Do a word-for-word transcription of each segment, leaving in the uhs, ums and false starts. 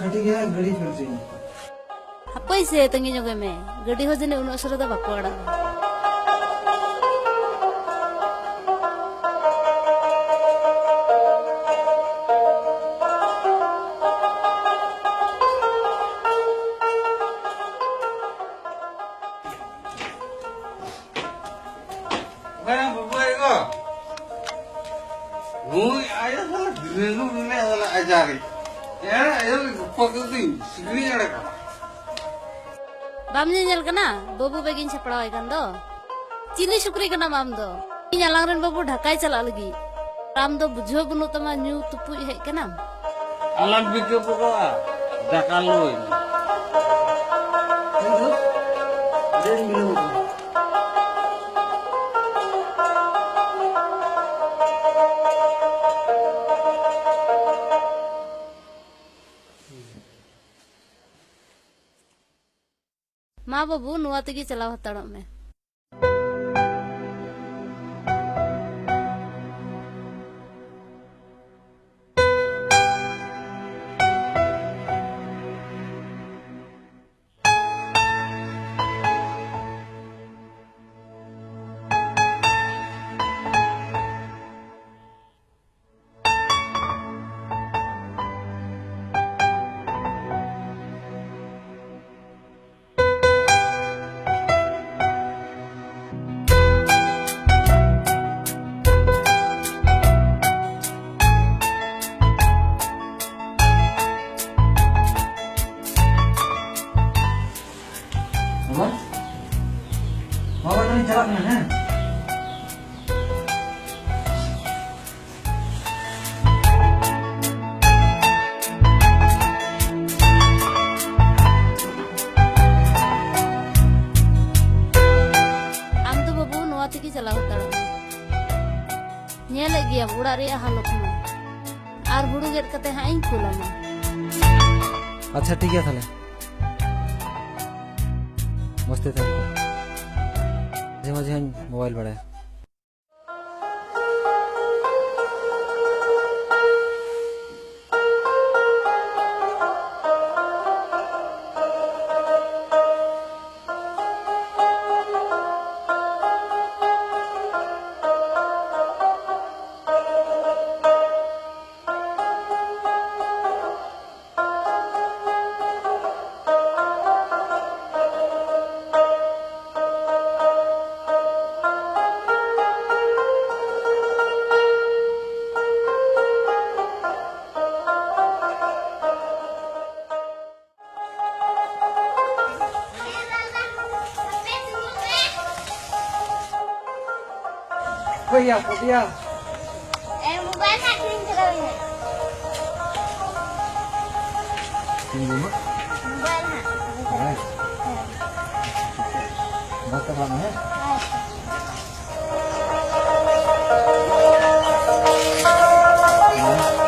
ᱠᱷᱟᱹᱴᱤ ᱜᱮ ᱦᱟᱸᱜ ᱜᱟᱹᱰᱤ ᱯᱷᱮᱰ ᱦᱚᱪᱚᱧ ᱢᱮ᱾ ᱦᱟᱯᱳᱭ ᱥᱮ, ᱛᱟᱺᱜᱤ ᱧᱚᱜᱮ ᱢᱮ, ᱜᱟᱹᱰᱤ ᱦᱚᱸ ᱡᱟᱹᱱᱤᱡ ᱩᱱᱟᱹᱜ ᱩᱥᱟᱹᱨᱟ ᱫᱚ ᱵᱟᱠᱚ ᱟᱲᱟᱜᱟ᱾ ᱚᱠᱟᱨᱮ ᱵᱟᱹᱵᱩ ᱟᱭᱳ? ᱱᱩᱭ ᱟᱭᱳ ᱥᱟᱞᱟ ᱫᱤᱱᱟᱹᱢ ᱦᱤᱞᱳᱜ ᱥᱟᱞᱟ ᱟᱡᱟᱨᱤ᱾ ᱮᱱ ᱟᱭᱳ ᱜᱚᱯᱚ ᱠᱟᱹᱫᱟᱹᱧ, ᱥᱤᱠᱲᱤ ᱮᱲᱮ ᱠᱟᱱᱟ᱾ ᱵᱟᱢ ᱧᱮᱧᱮᱞ ᱠᱟᱱᱟ? ᱵᱟᱹᱵᱩ ᱵᱮᱜᱤᱧ ᱥᱟᱯᱲᱟᱣᱟᱭ ᱠᱟᱱ ᱫᱚ᱾ ᱪᱤᱞᱤ ᱥᱩᱠᱨᱤ ᱠᱟᱱᱟᱢ ᱟᱢ ᱫᱚ? ᱤᱧ ᱟᱞᱟᱝ ᱨᱮᱱ ᱵᱟᱹᱵᱩ ᱰᱷᱟᱠᱟᱭ ᱪᱟᱞᱟᱜ ᱞᱟᱹᱜᱤᱫ᱾ ᱟᱢ ᱫᱚ ᱵᱩᱡᱷᱟᱹᱣ ᱵᱟᱹᱱᱩᱜ ᱛᱟᱢᱟ, ᱧᱩ ᱛᱩᱯᱩᱡ ᱦᱮᱡ ᱠᱟᱱᱟᱢ᱾ ᱟᱞᱚᱢ ᱵᱤᱠᱟᱹ ᱵᱚᱜᱚᱜᱼᱟ, ᱫᱟᱠᱟ ᱞᱩᱭ ᱢᱮ᱾ ᱤᱧ ᱫᱚ ᱟᱹᱰᱤ ᱟᱸᱴᱤᱧ ᱵᱤᱞᱚᱢ ᱠᱟᱱᱟ᱾ ᱢᱟ ᱵᱟᱹᱵᱩ, ᱱᱚᱣᱟ ᱛᱮᱜᱮ ᱪᱟᱞᱟᱣ ᱦᱟᱛᱟᱲᱚᱜ ᱢᱮ᱾ ᱵᱟᱵᱟ, ᱵᱟᱵᱟ, ᱛᱟᱦᱞᱮᱧ ᱪᱟᱞᱟᱜ ᱠᱟᱱᱟ, ᱦᱮᱸ? ᱟᱢ ᱫᱚ ᱵᱟᱹᱵᱩ ᱱᱚᱣᱟ ᱛᱮᱜᱮ ᱪᱟᱞᱟᱣ ᱦᱟᱛᱟᱲᱚᱜ ᱢᱮ᱾ ᱧᱮᱞᱮᱫ ᱜᱮᱭᱟᱢ ᱚᱲᱟᱜ ᱨᱮᱭᱟᱜ ᱦᱟᱞᱚᱛ ᱢᱟ᱾ ᱟᱨ ᱦᱩᱲᱩ ᱜᱮᱫ ᱠᱟᱛᱮ ᱦᱟᱸᱜ ᱤᱧ ᱠᱩᱞ ᱟᱢᱟ᱾ ᱟᱪᱪᱷᱟ, ᱴᱷᱤᱠ ᱜᱮᱭᱟ ᱛᱟᱦᱞᱮ᱾ ᱢᱚᱡᱽ ᱛᱮ ᱛᱟᱦᱮᱱ ᱯᱮ᱾ ᱢᱟᱡᱷᱮ ᱢᱟᱡᱷᱮ ᱦᱚᱸᱧ ᱢᱳᱵᱟᱭᱤᱞ ᱵᱟᱲᱟᱭᱟ᱾ ᱚᱠᱚᱭ ᱭᱟ, ᱚᱠᱚᱭ ᱭᱟ? ᱮ, ᱢᱳᱵᱟᱭᱤᱞ ᱦᱟᱸᱜ ᱠᱤᱨᱤᱧ ᱛᱚᱨᱟᱭ ᱢᱮ᱾ ᱪᱮᱫ ᱮᱢ ᱡᱚᱢᱟ? ᱢᱳᱵᱟᱭᱤᱞ ᱦᱟᱸᱜ᱾ ᱦᱮᱸ᱾ ᱦᱮᱸ᱾ ᱵᱟᱥ ᱛᱮ ᱪᱟᱞᱟᱜ ᱢᱮ, ᱦᱮᱸ? ᱦᱮᱸ᱾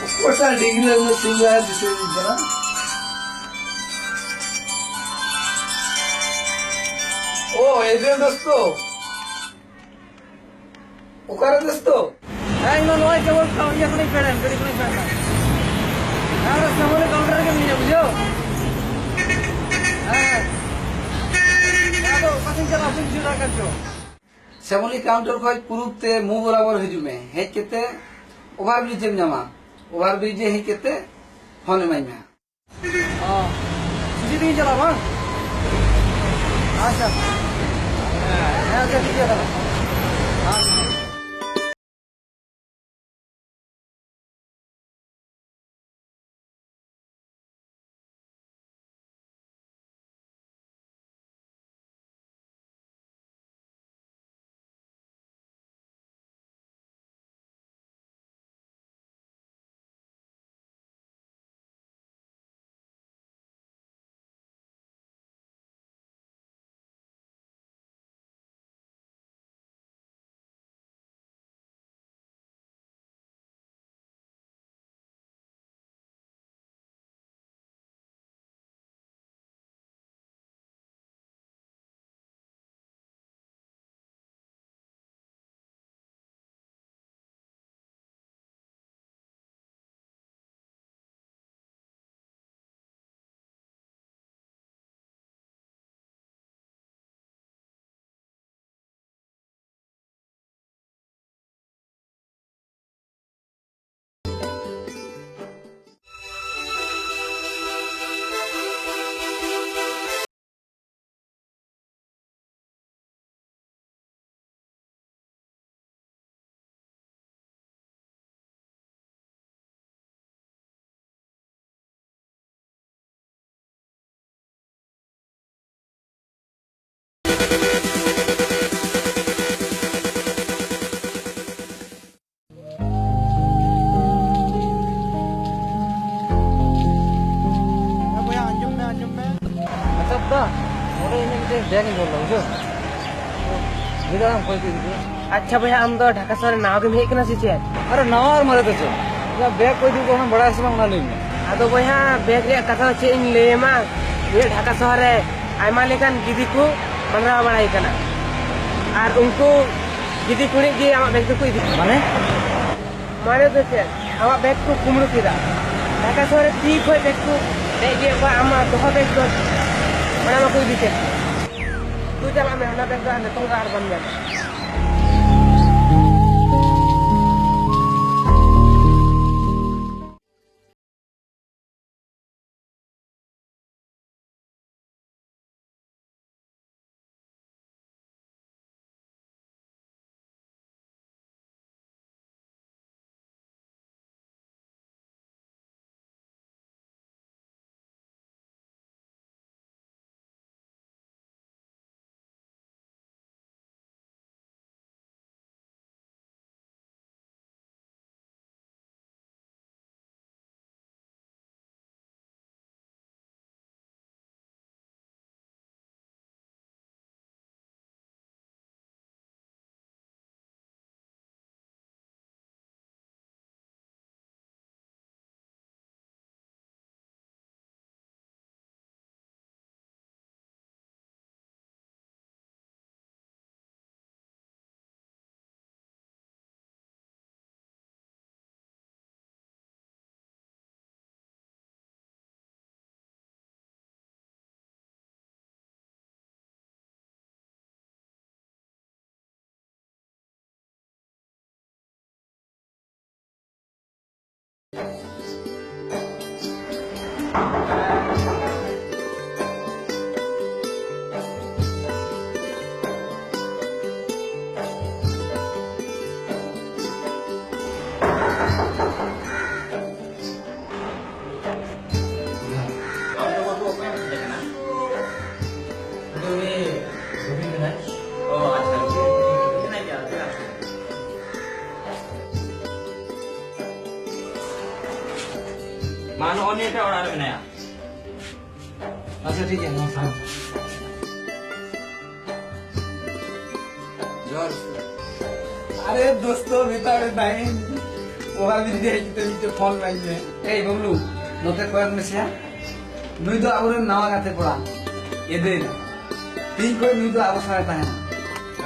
ᱚᱠᱚᱭᱴᱟᱜ ᱰᱤᱜᱽᱨᱤ ᱨᱮ ᱩᱱᱟᱹᱜ ᱥᱤᱵᱤᱞᱟ ᱫᱤᱥᱟᱹᱭ ᱠᱟᱱᱟ? ᱳ, ᱮᱫᱮᱞ ᱫᱳᱥᱛᱳ᱾ ᱚᱠᱟᱨᱮ ᱫᱳᱥᱛᱳ? ᱦᱮᱸ, ᱤᱧ ᱫᱚ ᱱᱚᱜᱼᱚᱭ ᱠᱮᱵᱚᱞ ᱤᱭᱟᱹ ᱠᱷᱚᱱᱤᱧ ᱯᱷᱮᱰ ᱮᱱ, ᱜᱟᱹᱰᱤ ᱠᱷᱚᱱᱤᱧ ᱯᱷᱮᱰ ᱮᱱᱟ᱾ ᱦᱮᱸ, ᱚᱸᱰᱮ ᱥᱮᱢᱚᱞᱤ ᱠᱟᱣᱩᱱᱴᱟᱨ ᱨᱮᱜᱮ ᱢᱤᱱᱟᱹᱧᱟ, ᱵᱩᱡᱷᱟᱹᱣ? ᱦᱮᱸ᱾ ᱦᱮᱸ, ᱟᱫᱚ ᱚᱠᱟ ᱥᱮᱫ ᱤᱧ ᱪᱟᱞᱟᱜᱼᱟ, ᱵᱟᱹᱧ ᱵᱩᱡᱷᱟᱹᱣ ᱫᱟᱲᱮᱭᱟᱜ ᱠᱟᱱ ᱪᱚ᱾ ᱥᱮᱢᱚᱞᱤ ᱠᱟᱣᱩᱱᱴᱟᱨ ᱠᱷᱚᱱ ᱯᱩᱨᱩᱵ ᱛᱮ ᱢᱩ ᱵᱚᱨᱟᱵᱚᱨ ᱦᱤᱡᱩᱜ ᱢᱮ᱾ ᱦᱮᱡ ᱠᱟᱛᱮ ᱚᱵᱷᱟᱨ ᱵᱨᱤᱡᱽ ᱮᱢ ᱧᱟᱢᱟ᱾ ᱚᱵᱷᱟᱨ ᱵᱨᱤᱡᱽ ᱨᱮ ᱦᱮᱡ ᱠᱟᱛᱮ ᱯᱷᱳᱱ ᱮᱢᱟᱹᱧ ᱢᱮ᱾ ᱚ, ᱥᱩᱡᱤ ᱛᱮᱜᱮᱧ ᱪᱟᱞᱟᱜᱼᱟ, ᱵᱟᱝ? ᱟᱪᱪᱷᱟ᱾ ᱦᱮᱸ, ᱟᱪᱪᱷᱟ, ᱴᱷᱤᱠ ᱜᱮᱭᱟ ᱛᱟᱦᱚᱞᱮ᱾ ᱟᱪᱪᱷᱟ᱾ ᱦᱮᱸ ᱵᱚᱭᱦᱟ, ᱟᱸᱡᱚᱢ ᱢᱮ, ᱟᱸᱡᱚᱢ ᱢᱮ᱾ ᱟᱪᱪᱷᱟ ᱫᱟ, ᱚᱸᱰᱮ ᱤᱧᱟᱹᱜ ᱢᱤᱫᱴᱮᱱ ᱵᱮᱜᱽ ᱤᱧ ᱵᱷᱩᱞ ᱞᱮᱫᱟ, ᱵᱩᱡᱷᱟᱹᱣ? ᱵᱩᱡᱷᱟᱹᱣ ᱫᱟᱲᱮᱭᱟᱜ ᱠᱟᱱᱟ, ᱚᱠᱚᱭ ᱠᱚ ᱤᱫᱤ ᱠᱮᱫᱟ? ᱟᱪᱪᱷᱟ ᱵᱚᱭᱦᱟ, ᱟᱢ ᱫᱚ ᱰᱷᱟᱠᱟ ᱥᱚᱦᱚᱨ ᱨᱮ ᱱᱟᱣᱟ ᱜᱮᱢ ᱦᱮᱡ ᱟᱠᱟᱱᱟ ᱥᱮ ᱪᱮᱫ? ᱟᱨᱮ ᱱᱟᱣᱟ ᱟᱨ ᱢᱟᱨᱮ ᱫᱚ ᱪᱮᱫ? ᱤᱧᱟᱹᱜ ᱵᱮᱜᱽ ᱠᱚ ᱤᱫᱤ ᱠᱚ ᱚᱱᱟ ᱵᱟᱲᱟᱭ ᱥᱮ ᱵᱟᱝ, ᱚᱱᱟ ᱞᱟᱹᱭ ᱢᱮ᱾ ᱟᱫᱚ ᱵᱚᱭᱦᱟ, ᱵᱮᱜᱽ ᱨᱮᱭᱟᱜ ᱠᱟᱛᱷᱟ ᱫᱚ ᱪᱮᱫ ᱤᱧ ᱞᱟᱹᱭ ᱟᱢᱟ? ᱤᱧᱟᱹᱜ ᱰᱷᱟᱠᱟ ᱥᱚᱦᱚᱨ ᱨᱮ ᱟᱭᱢᱟ ᱞᱮᱠᱟᱱ ᱜᱤᱫᱤ ᱠᱚ ᱢᱟᱸᱰᱨᱟᱣ ᱵᱟᱲᱟᱭ ᱠᱟᱱᱟ, ᱟᱨ ᱩᱱᱠᱩ ᱜᱤᱫᱤ ᱠᱩᱲᱤ ᱜᱮ ᱟᱢᱟᱜ ᱵᱮᱜᱽ ᱫᱚᱠᱚ ᱤᱫᱤ᱾ ᱢᱟᱱᱮ? ᱢᱟᱱᱮ ᱫᱚ ᱪᱮᱫ? ᱟᱢᱟᱜ ᱵᱮᱜᱽ ᱠᱚ ᱠᱩᱢᱵᱽᱲᱩ ᱠᱮᱫᱟ᱾ ᱰᱷᱟᱠᱟ ᱥᱚᱦᱚᱨ ᱨᱮ ᱛᱤ ᱠᱷᱚᱡ ᱵᱮᱜᱽ ᱠᱚ ᱨᱮᱡ ᱤᱫᱤᱭᱮᱫ ᱠᱚᱣᱟ, ᱟᱢᱟᱜ ᱫᱚᱦᱚ ᱵᱮᱜᱽ ᱫᱚ ᱚᱱᱟ ᱢᱟᱠᱚ ᱤᱫᱤ ᱠᱮᱫ᱾ ᱛᱩ ᱪᱟᱞᱟᱜ ᱢᱮ, ᱚᱱᱟ ᱵᱮᱜᱽ ᱫᱚ ᱟᱨ ᱱᱤᱛᱚᱝ ᱫᱚ ᱟᱨ ᱵᱟᱢ ᱧᱟᱢᱟ᱾ ᱟᱨ ᱱᱚᱜᱼᱚ ᱱᱤᱭᱟᱹᱴᱟᱜ ᱚᱲᱟᱜ ᱨᱮ ᱢᱮᱱᱟᱭᱟ᱾ ᱟᱪᱪᱷᱟ, ᱴᱷᱤᱠ ᱜᱮᱭᱟ, ᱱᱚᱣᱟ ᱥᱟᱶ᱾ ᱡᱚᱦᱟᱨ᱾ ᱟᱨᱮ ᱫᱳᱥᱛᱳ, ᱢᱮᱛᱟᱜ ᱢᱮ ᱛᱟᱦᱮᱸᱧ, ᱢᱳᱵᱟᱭᱤᱞ ᱡᱩᱫᱤ ᱦᱮᱡ ᱠᱟᱛᱮ ᱢᱤᱫᱴᱮᱡ ᱯᱷᱳᱱ ᱢᱟᱭ ᱢᱮ᱾ ᱮᱭ ᱵᱟᱵᱞᱩ, ᱱᱚᱛᱮ ᱠᱚᱭᱚᱜ ᱢᱮᱥᱮᱭᱟ᱾ ᱱᱩᱭ ᱫᱚ ᱟᱵᱚᱨᱮᱱ ᱱᱟᱣᱟ ᱜᱟᱛᱮ ᱠᱚᱲᱟ, ᱮᱫᱮᱱ᱾ ᱛᱤᱦᱤᱧ ᱠᱷᱚᱱ ᱱᱩᱭ ᱫᱚ ᱟᱵᱚ ᱥᱟᱶ ᱮ ᱛᱟᱦᱮᱱᱟ᱾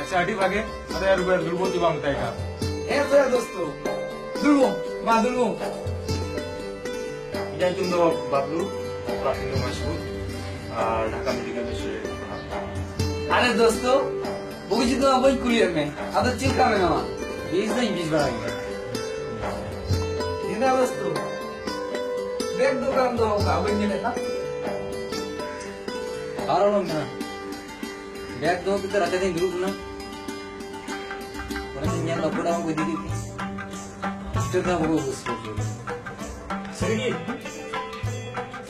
ᱟᱪᱪᱷᱟ, ᱟᱹᱰᱤ ᱵᱷᱟᱜᱮ᱾ ᱟᱫᱚ ᱭᱟᱨ, ᱩᱵᱮᱨ ᱫᱩᱲᱩᱵᱚᱜ ᱪᱮ ᱵᱟᱝ ᱢᱮᱛᱟᱭ ᱠᱟᱱ? ᱦᱮᱸ ᱛᱚ ᱭᱟ ᱫᱳᱥᱛᱳ, ᱫᱩᱲᱩᱵᱚᱜ, ᱢᱟ ᱫᱩᱲᱩᱵᱚᱜ᱾ ᱤᱧᱟᱹᱜ ᱧᱩᱛᱩᱢ ᱫᱚ ᱵᱟᱵᱞᱩ, ᱚᱲᱟᱜ ᱛᱤᱧ ᱫᱚ ᱢᱚᱦᱮᱥᱯᱩᱨ, ᱟᱨ ᱰᱷᱟᱠᱟ ᱢᱮᱰᱤᱠᱮᱞ ᱠᱚᱞᱮᱡᱽ ᱨᱮ ᱯᱟᱲᱦᱟᱜ ᱠᱟᱱᱟ᱾ ᱟᱨᱮ ᱫᱳᱥᱛᱳ, ᱵᱩᱜᱤ ᱡᱩᱫᱟᱹ ᱢᱟ ᱵᱟᱹᱧ ᱠᱩᱞᱤᱭᱮᱫ ᱢᱮ, ᱟᱫᱚ ᱪᱮᱫ ᱞᱮᱠᱟ ᱢᱮᱱᱟᱢᱟ? ᱵᱮᱥ ᱫᱚᱧ ᱵᱮᱥ ᱵᱟᱲᱟ ᱜᱮᱭᱟ᱾ ᱪᱮᱫᱟᱜ ᱫᱳᱥᱛᱳ? ᱵᱮᱜᱽ ᱫᱚ ᱚᱠᱟᱨᱮᱢ ᱫᱚᱦᱚ ᱠᱟᱜᱼᱟ? ᱵᱟᱹᱧ ᱧᱮᱞᱮᱫ ᱠᱟᱱ᱾ ᱟᱨ ᱟᱞᱚᱢ ᱢᱮᱱᱟ, ᱵᱮᱜᱽ ᱫᱚᱦᱚ ᱠᱟᱛᱮ ᱨᱟᱪᱟ ᱨᱤᱧ ᱫᱩᱲᱩᱵ ᱮᱱᱟ᱾ ᱚᱱᱟ ᱛᱤᱧ ᱧᱮᱞ ᱫᱟ, ᱚᱠᱚᱭᱴᱟᱜ ᱵᱟᱝ ᱠᱚ ᱤᱫᱤ ᱠᱮᱫ ᱛᱤᱧ᱾ ᱦᱳᱥᱴᱮᱞ ᱨᱮ ᱵᱟᱠᱚ ᱵᱩᱡᱷᱟᱹᱣ ᱦᱚᱪᱚ ᱠᱟᱫᱟ᱾ ᱥᱟᱹᱨᱤ ᱜᱮ?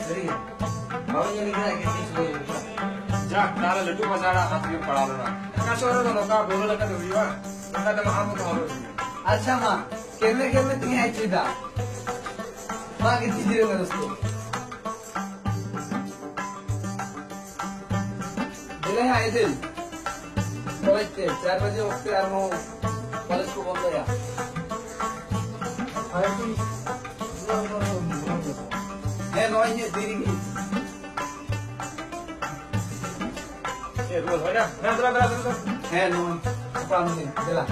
ᱥᱟᱹᱨᱤ ᱜᱮ? ᱵᱟᱵᱟ ᱧᱮᱞ ᱠᱮᱫᱟ, ᱮᱠᱮᱱ ᱛᱤᱧ ᱪᱷᱩᱴᱟᱹᱣ ᱠᱮᱫᱟ᱾ ᱡᱟᱠ, ᱛᱟᱦᱞᱮ ᱞᱟᱹᱴᱩ ᱢᱟᱪᱷᱟ ᱦᱟᱛ ᱨᱮᱜᱮ ᱯᱟᱲᱟᱣ ᱞᱮᱱᱟ᱾ ᱚᱠᱟ ᱥᱚᱦᱚᱨ ᱨᱮᱫᱚ ᱱᱚᱝᱠᱟ ᱵᱚᱞᱚ ᱞᱮᱠᱟ ᱫᱚ ᱦᱩᱭᱩᱜᱼᱟ? ᱱᱚᱝᱠᱟ ᱛᱮᱢᱟ ᱟᱢ ᱦᱚᱸ ᱦᱚᱨᱚᱜ ᱦᱩᱭᱩᱜᱼᱟ᱾ ᱟᱪᱪᱷᱟ ᱢᱟ, ᱠᱮᱢᱱᱮ ᱠᱮᱢᱱᱮ ᱛᱮᱜᱮ ᱦᱮᱡ ᱪᱮᱫᱟ᱾ ᱢᱟ ᱜᱤᱛᱤᱡ ᱡᱤᱨᱟᱹᱜ ᱢᱮ ᱫᱳᱥᱛᱳ᱾ ᱫᱮᱞᱟ ᱦᱟᱸᱜ ᱮᱫᱮᱞ᱾ ᱠᱚᱞᱮᱡᱽ ᱛᱮ ᱪᱟᱨ ᱵᱟᱡᱮ ᱚᱠᱛᱮ ᱟᱨᱦᱚᱸ ᱠᱚᱞᱮᱡᱽ ᱠᱚ ᱵᱚᱱᱫᱚᱭᱟ᱾ ᱦᱮᱸ, ᱱᱚᱜᱼᱚᱭ ᱤᱧᱟᱹᱜ ᱛᱤ ᱨᱮᱜᱮ᱾ ᱮ, ᱨᱩᱣᱟᱹᱲ ᱦᱚᱭ ᱱᱟ᱾ ᱦᱮᱸ, ᱫᱮᱞᱟ, ᱫᱮᱞᱟ, ᱫᱮᱞᱟ, ᱫᱮᱞᱟ᱾ ᱦᱮᱸ, ᱱᱚᱜᱼᱚᱭ ᱜᱟᱯᱟ ᱢᱮᱭᱟᱝ, ᱫᱮᱞᱟ᱾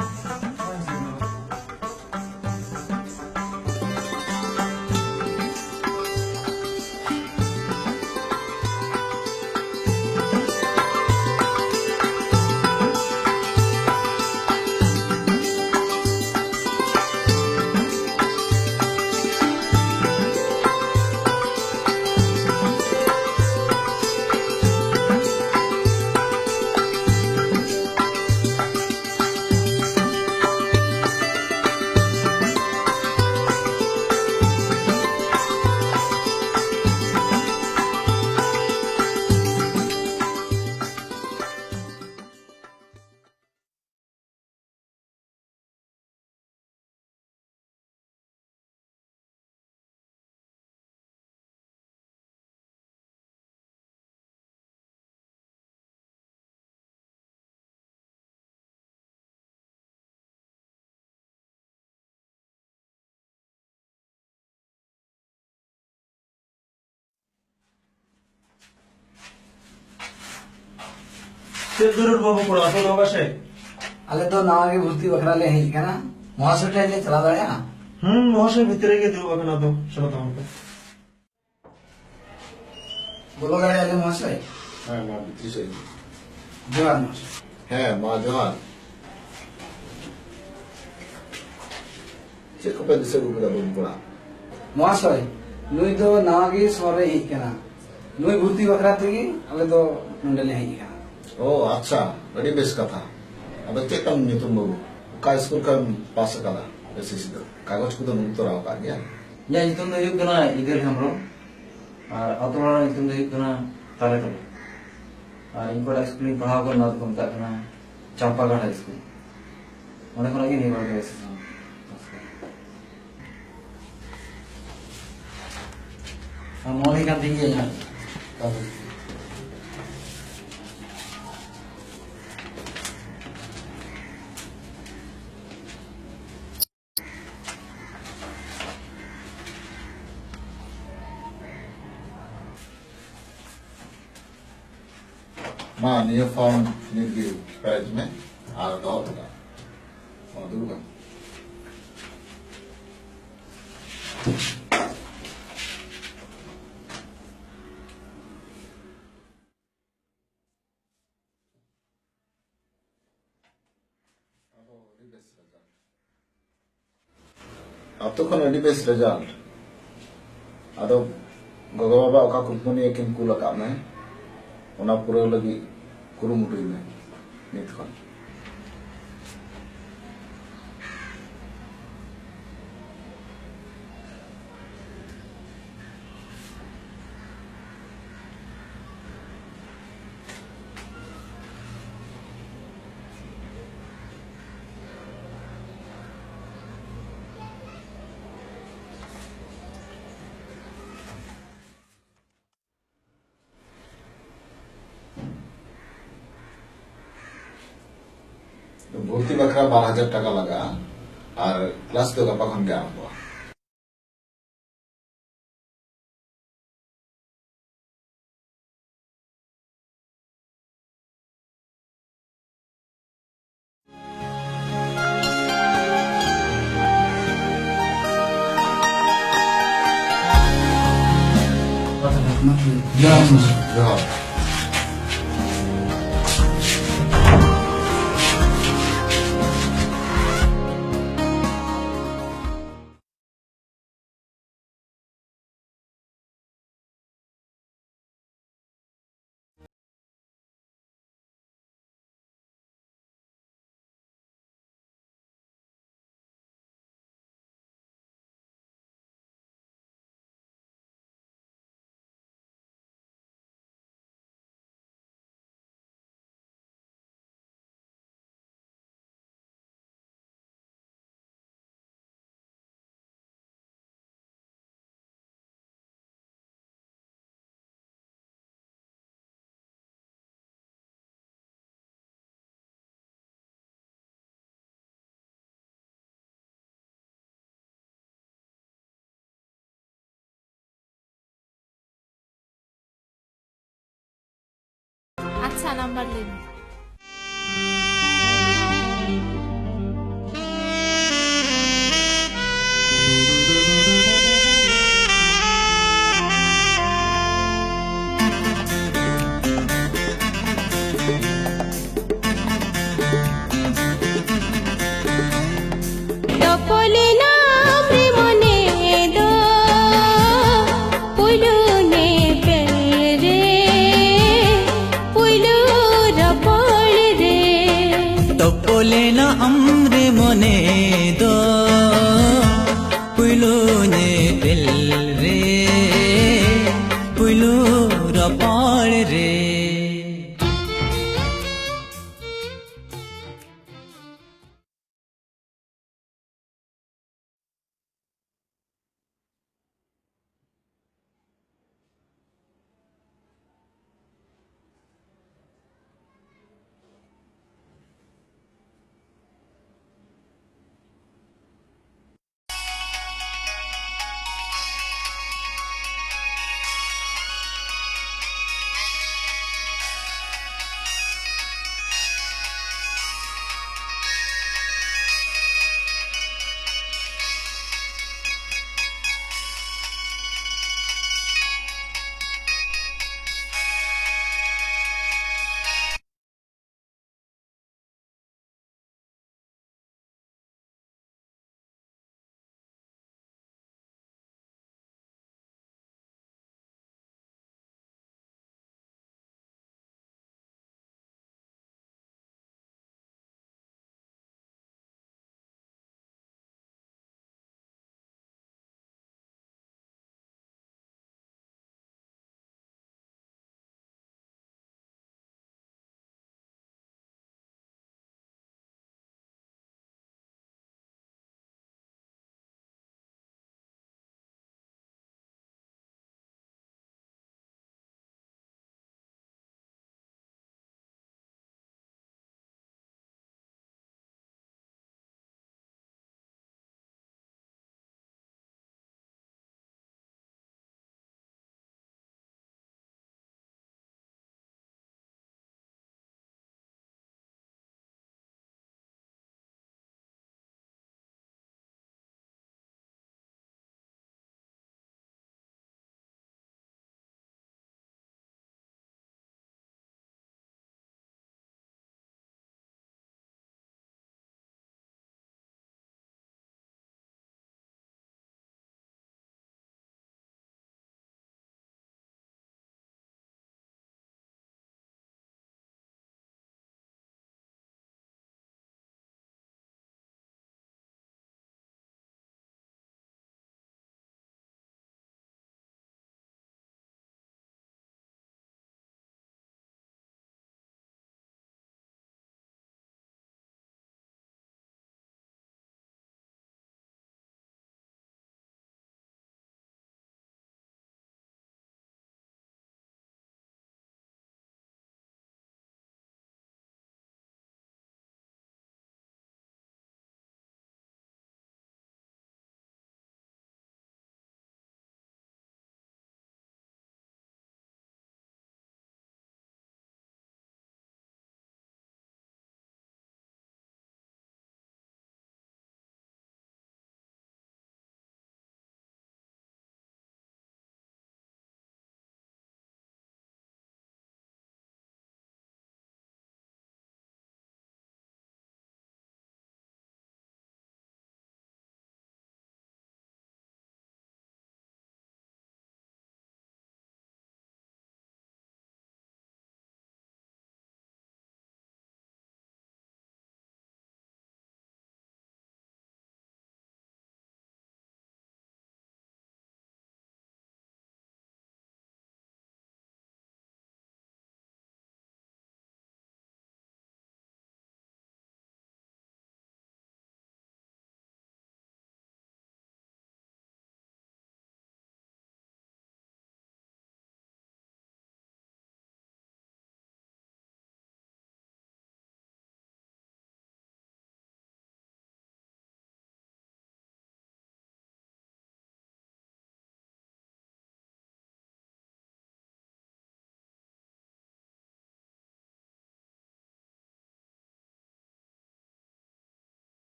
ᱪᱮᱫ ᱡᱟᱹᱨᱩᱲ ᱵᱟᱹᱵᱩ ᱠᱚᱲᱟ, ᱟᱯᱮ ᱫᱚ ᱚᱠᱟ ᱥᱮᱫ? ᱟᱞᱮ ᱫᱚ ᱱᱟᱣᱟ ᱜᱮ ᱵᱷᱚᱨᱛᱤ ᱵᱟᱠᱷᱨᱟ ᱞᱮ ᱦᱮᱡ ᱟᱠᱟᱱᱟ᱾ ᱢᱚᱦᱟᱥᱚᱭ ᱴᱷᱮᱱ ᱞᱮ ᱪᱟᱞᱟᱣ ᱫᱟᱲᱮᱭᱟᱜᱼᱟ? ᱦᱩᱸ, ᱢᱚᱦᱟᱥᱚᱭ ᱵᱷᱤᱛᱨᱤ ᱨᱮᱜᱮ ᱫᱩᱲᱩᱵ ᱟᱠᱟᱱᱟ, ᱫᱩ, ᱥᱮᱱᱚᱜ ᱛᱟᱵᱚᱱ ᱯᱮ᱾ ᱵᱚᱞᱚ ᱫᱟᱲᱮᱭᱟᱜᱼᱟ ᱞᱮ ᱢᱚᱦᱟᱥᱚᱭ? ᱦᱮᱸ, ᱢᱟ ᱵᱷᱤᱛᱨᱤ ᱥᱮᱫ ᱦᱤᱡᱩᱜ᱾ ᱡᱚᱦᱟᱨ ᱢᱚᱦᱟᱥᱚᱭ᱾ ᱦᱮᱸ, ᱢᱟ ᱡᱚᱦᱟᱨ᱾ ᱪᱮᱫ ᱠᱚᱯᱮ ᱫᱤᱥᱟᱹ ᱟᱹᱜᱩ ᱠᱮᱫᱟ ᱵᱟᱹᱵᱩ ᱠᱚᱲᱟ? ᱢᱚᱦᱟᱥᱚᱭ, ᱱᱩᱭ ᱫᱚ ᱱᱟᱣᱟ ᱜᱮ ᱥᱚᱦᱚᱨ ᱨᱮ ᱦᱮᱡ ᱟᱠᱟᱱᱟ᱾ ᱱᱩᱭ ᱵᱷᱚᱨᱛᱤ ᱵᱟᱠᱷᱨᱟ ᱛᱮᱜᱮ ᱟᱞᱮ ᱫᱚ ᱱᱚᱰᱮ ᱞᱮ ᱦᱮᱡ ᱟᱠᱟᱱᱟ᱾ ᱚ, ᱟᱪᱪᱷᱟ, ᱟᱹᱰᱤ ᱵᱮᱥ ᱠᱟᱛᱷᱟ᱾ ᱟᱫᱚ ᱪᱮᱫ ᱛᱟᱢ ᱧᱩᱛᱩᱢ ᱵᱟᱹᱵᱩ? ᱚᱠᱟ ᱥᱠᱩᱞ ᱠᱷᱚᱱᱮᱢ ᱯᱟᱥ ᱟᱠᱟᱫᱟ ᱮᱥ ᱮᱥ ᱥᱤ ᱫᱚ? ᱠᱟᱜᱚᱡᱽ ᱠᱚᱫᱚ ᱟᱹᱜᱩ ᱛᱚᱨᱟ ᱟᱠᱟᱫ ᱜᱮᱭᱟ? ᱤᱧᱟᱹᱜ ᱧᱩᱛᱩᱢ ᱫᱚ ᱦᱩᱭᱩᱜ ᱠᱟᱱᱟ ᱤᱫᱟᱹᱞ ᱦᱮᱢᱵᱨᱚᱢ, ᱟᱨ ᱟᱛᱳ ᱚᱲᱟᱜ ᱨᱮᱱᱟᱜ ᱧᱩᱛᱩᱢ ᱫᱚ ᱦᱩᱭᱩᱜ ᱠᱟᱱᱟ ᱛᱟᱞᱮ ᱛᱚᱞᱟ᱾ ᱟᱨ ᱤᱧ ᱚᱠᱟᱴᱟᱜ ᱥᱠᱩᱞ ᱨᱤᱧ ᱯᱟᱲᱦᱟᱣ ᱠᱟᱱᱟ, ᱚᱱᱟ ᱫᱚᱠᱚ ᱢᱮᱛᱟᱜ ᱠᱟᱱᱟ ᱪᱟᱢᱯᱟᱜᱟᱲ ᱦᱟᱭ ᱥᱠᱩᱞ᱾ ᱚᱸᱰᱮ ᱠᱷᱚᱱᱟᱜ ᱜᱮ ᱱᱤᱭᱟᱹ ᱵᱟᱨ ᱫᱚ ᱮᱥ ᱮᱥ ᱥᱤ᱾ ᱟᱨ ᱱᱚᱣᱟ ᱞᱟᱹᱭ ᱠᱟᱱ ᱛᱤᱧ ᱜᱮᱭᱟ ᱤᱧᱟᱹᱜ ᱠᱟᱜᱚᱡᱽ᱾ ᱢᱟ, ᱱᱤᱭᱟᱹ ᱯᱷᱚᱨᱢ ᱱᱤᱛ ᱜᱮ ᱯᱮᱨᱮᱡ ᱢᱮ ᱟᱨ ᱫᱚᱦᱚ ᱦᱚᱴᱚ ᱠᱟᱜ ᱢᱮ᱾ ᱢᱟ, ᱫᱩᱲᱩᱵ ᱢᱮ᱾ ᱟᱹᱛᱩ ᱠᱷᱚᱱ ᱟᱹᱰᱤ ᱵᱮᱥ ᱨᱮᱡᱟᱞᱴ᱾ ᱟᱫᱚ ᱜᱚᱜᱚ-ᱵᱟᱵᱟ ᱚᱠᱟ ᱠᱩᱠᱢᱩ ᱱᱤᱭᱮ ᱠᱤᱱ ᱠᱩᱞ ᱟᱠᱟᱫ ᱢᱮ, ᱚᱱᱟ ᱯᱩᱨᱟᱹᱣ ᱞᱟᱹᱜᱤᱫ ᱠᱩᱨᱩᱢᱩᱴᱩᱭ ᱢᱮ ᱱᱤᱛ ᱠᱷᱚᱱ᱾ ᱵᱷᱚᱨᱛᱤ ᱵᱟᱠᱷᱨᱟ ᱵᱟᱨ ᱦᱟᱡᱟᱨ ᱴᱟᱠᱟ ᱞᱟᱜᱟᱜᱼᱟ ᱟᱨ ᱠᱞᱟᱥ ᱫᱚ ᱜᱟᱯᱟ ᱠᱷᱚᱱ ᱜᱮ ᱟᱨᱟᱢᱵᱷᱚᱜᱼᱟ᱾ ᱡᱚᱦᱟᱨ᱾ ᱡᱚᱦᱟᱨ᱾ ᱟᱪᱪᱷᱟ, ᱱᱟᱢᱵᱟᱨ ᱞᱟᱹᱭ ᱢᱮ᱾ ᱨᱚᱯᱚᱲ ᱞᱮᱱᱟᱢ ᱨᱮ ᱢᱚᱱᱮ ᱫᱚ ᱯᱩᱭᱞᱩ ᱧᱮᱯᱮᱞ ᱨᱮ, ᱯᱩᱭᱞᱩ ᱨᱚᱯᱚᱲ ᱨᱮ᱾ ᱛᱚᱯᱚᱞᱮᱱᱟ ᱟᱢᱨᱮ ᱢᱚᱱᱮ ᱫᱚ ᱯᱩᱭᱞᱩ ᱧᱮᱯᱮᱞ ᱨᱮ, ᱯᱩᱭᱞᱩ ᱨᱚᱯᱚᱲ ᱨᱮ᱾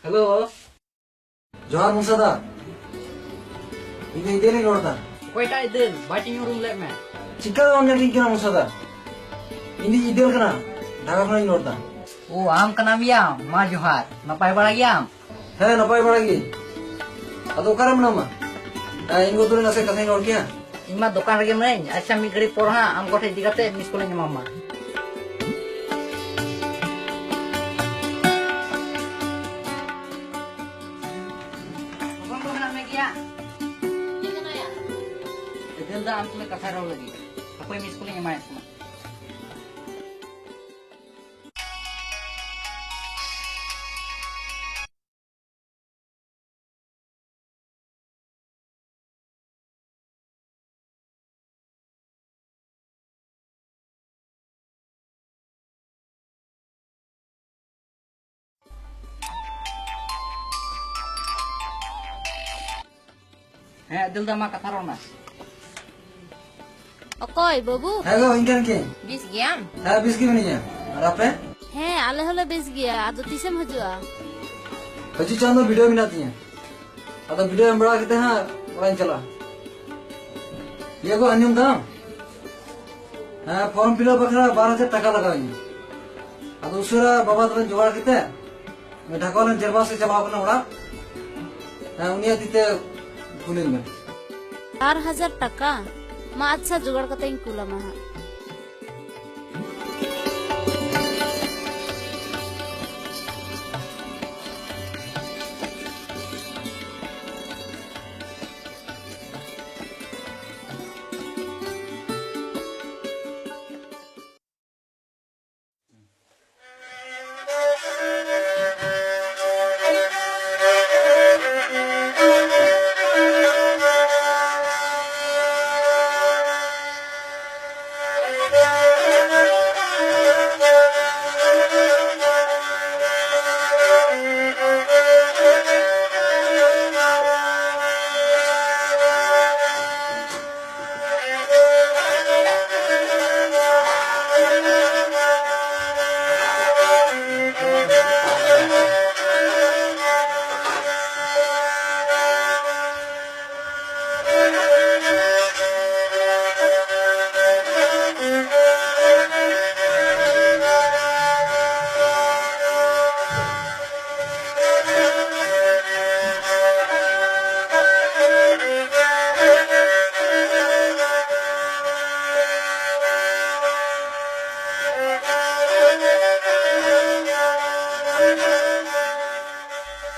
ᱦᱮᱞᱳ᱾ ᱡᱚᱦᱟᱨ ᱢᱚᱥᱟᱫᱟ᱾ ᱤᱧ ᱫᱚ ᱤᱫᱟᱹᱞᱤᱧ ᱨᱚᱲ ᱮᱫᱟ᱾ ᱚᱠᱚᱭᱴᱟᱜ ᱤᱫᱟᱹᱞ? ᱵᱟᱭ ᱪᱤᱧ ᱩᱨᱩᱢ ᱞᱮᱫ ᱢᱮ᱾ ᱪᱤᱠᱟ ᱵᱟᱢ ᱧᱮᱞ ᱴᱷᱤᱠ ᱠᱟᱱᱟ ᱢᱚᱥᱟᱫᱟ? ᱤᱧ ᱫᱚ ᱤᱫᱟᱹᱞ ᱠᱟᱱᱟ, ᱰᱷᱟᱠᱟ ᱠᱷᱚᱱᱤᱧ ᱨᱚᱲ ᱮᱫᱟ᱾ ᱳ, ᱟᱢ ᱠᱟᱱᱟᱢ ᱭᱟ? ᱢᱟ ᱡᱚᱦᱟᱨ, ᱱᱟᱯᱟᱭ ᱵᱟᱲᱟ ᱜᱮᱭᱟᱢ? ᱦᱮᱸ, ᱱᱟᱯᱟᱭ ᱵᱟᱲᱟ ᱜᱮ᱾ ᱟᱫᱚ ᱚᱠᱟᱨᱮ ᱢᱮᱱᱟᱢᱟ? ᱦᱮᱸ, ᱤᱧ ᱜᱚ ᱛᱩᱞᱩᱡ ᱱᱟᱥᱮ ᱠᱟᱛᱷᱟᱧ ᱨᱚᱲ ᱠᱮᱭᱟ᱾ ᱤᱧ ᱢᱟ ᱫᱚᱠᱟᱱ ᱨᱮᱜᱮ ᱢᱮᱱᱟᱹᱧ᱾ ᱟᱪᱪᱷᱟ, ᱢᱤᱫ ᱜᱷᱟᱹᱲᱤᱡ ᱯᱚᱨ ᱦᱟᱸᱜ ᱟᱢ ᱠᱚᱴᱷᱮᱱ ᱤᱫᱤ ᱠᱟᱛᱮ ᱢᱤᱥ ᱠᱚᱞᱤᱧ ᱮᱢᱟᱢᱟ᱾ ᱫᱚᱠᱟᱱ ᱠᱚ ᱢᱮᱱᱟᱜ ᱢᱮ ᱜᱮᱭᱟ? ᱪᱮᱫ ᱠᱟᱱᱟᱭᱟ? ᱮᱫᱮᱞ ᱫᱟ ᱟᱢ ᱥᱚᱸᱜᱮ ᱠᱟᱛᱷᱟ ᱨᱚᱲ ᱞᱟᱹᱜᱤᱫ᱾ ᱦᱟᱯᱳᱭ ᱢᱤᱥ ᱠᱚᱞᱤᱧ ᱮᱢᱟᱭᱟ ᱥᱮ᱾ ᱦᱮᱸ, ᱫᱩᱞ ᱫᱟ, ᱢᱟ ᱠᱟᱛᱷᱟ ᱨᱚᱲ ᱢᱮ᱾ ᱚᱠᱚᱭ ᱵᱟᱹᱵᱩ? ᱦᱮᱸ ᱜᱚ, ᱤᱧ ᱠᱟᱱ ᱜᱤᱭᱟᱹᱧ᱾ ᱵᱮᱥ ᱜᱮᱭᱟᱢ? ᱦᱮᱸ, ᱵᱮᱥ ᱜᱮ ᱢᱤᱱᱟᱹᱧᱟ᱾ ᱟᱨ ᱟᱯᱮ? ᱦᱮᱸ, ᱟᱞᱮ ᱦᱚᱸᱞᱮ ᱵᱮᱥ ᱜᱮᱭᱟ᱾ ᱟᱫᱚ ᱛᱤᱥᱮᱢ ᱦᱤᱡᱩᱜᱼᱟ? ᱦᱤᱡᱩᱜ ᱪᱟᱸᱫᱚ ᱵᱤᱰᱟᱹᱣ ᱢᱮᱱᱟᱜ ᱛᱤᱧᱟ᱾ ᱟᱫᱚ ᱵᱤᱰᱟᱹᱣ ᱮᱢ ᱵᱟᱲᱟ ᱠᱟᱛᱮ ᱦᱟᱸᱜ ᱚᱲᱟᱜ ᱤᱧ ᱪᱟᱞᱟᱜᱼᱟ᱾ ᱤᱭᱟᱹ ᱜᱚ, ᱟᱸᱡᱚᱢ ᱫᱟᱢ? ᱦᱮᱸ, ᱯᱷᱚᱨᱢ ᱯᱷᱤᱞᱟᱯ ᱵᱟᱠᱷᱨᱟ ᱵᱟᱨ ᱦᱟᱡᱟᱨ ᱴᱟᱠᱟ ᱞᱟᱜᱟᱣ ᱤᱧᱟᱹ᱾ ᱟᱫᱚ ᱩᱥᱟᱹᱨᱟ ᱵᱟᱵᱟ ᱛᱟᱞᱟᱧ ᱡᱚᱜᱟᱲ ᱠᱟᱛᱮ ᱰᱷᱟᱠᱟ ᱨᱮᱱ ᱪᱮᱨᱵᱟᱥ ᱮ ᱪᱟᱞᱟᱣ ᱠᱟᱱᱟ ᱚᱲᱟᱜ᱾ ᱦᱮᱸ, ᱩᱱᱤᱭᱟᱜ ᱛᱤ ᱛᱮ ᱠᱩᱞᱤᱧ ᱢᱮ᱾ ᱵᱟᱨ ᱦᱟᱡᱟᱨ ᱴᱟᱠᱟ? ᱢᱟ ᱟᱪᱪᱷᱟ, ᱡᱚᱜᱟᱲ ᱠᱟᱛᱮ ᱤᱧ ᱠᱩᱞ ᱟᱢᱟ ᱦᱟᱸᱜ᱾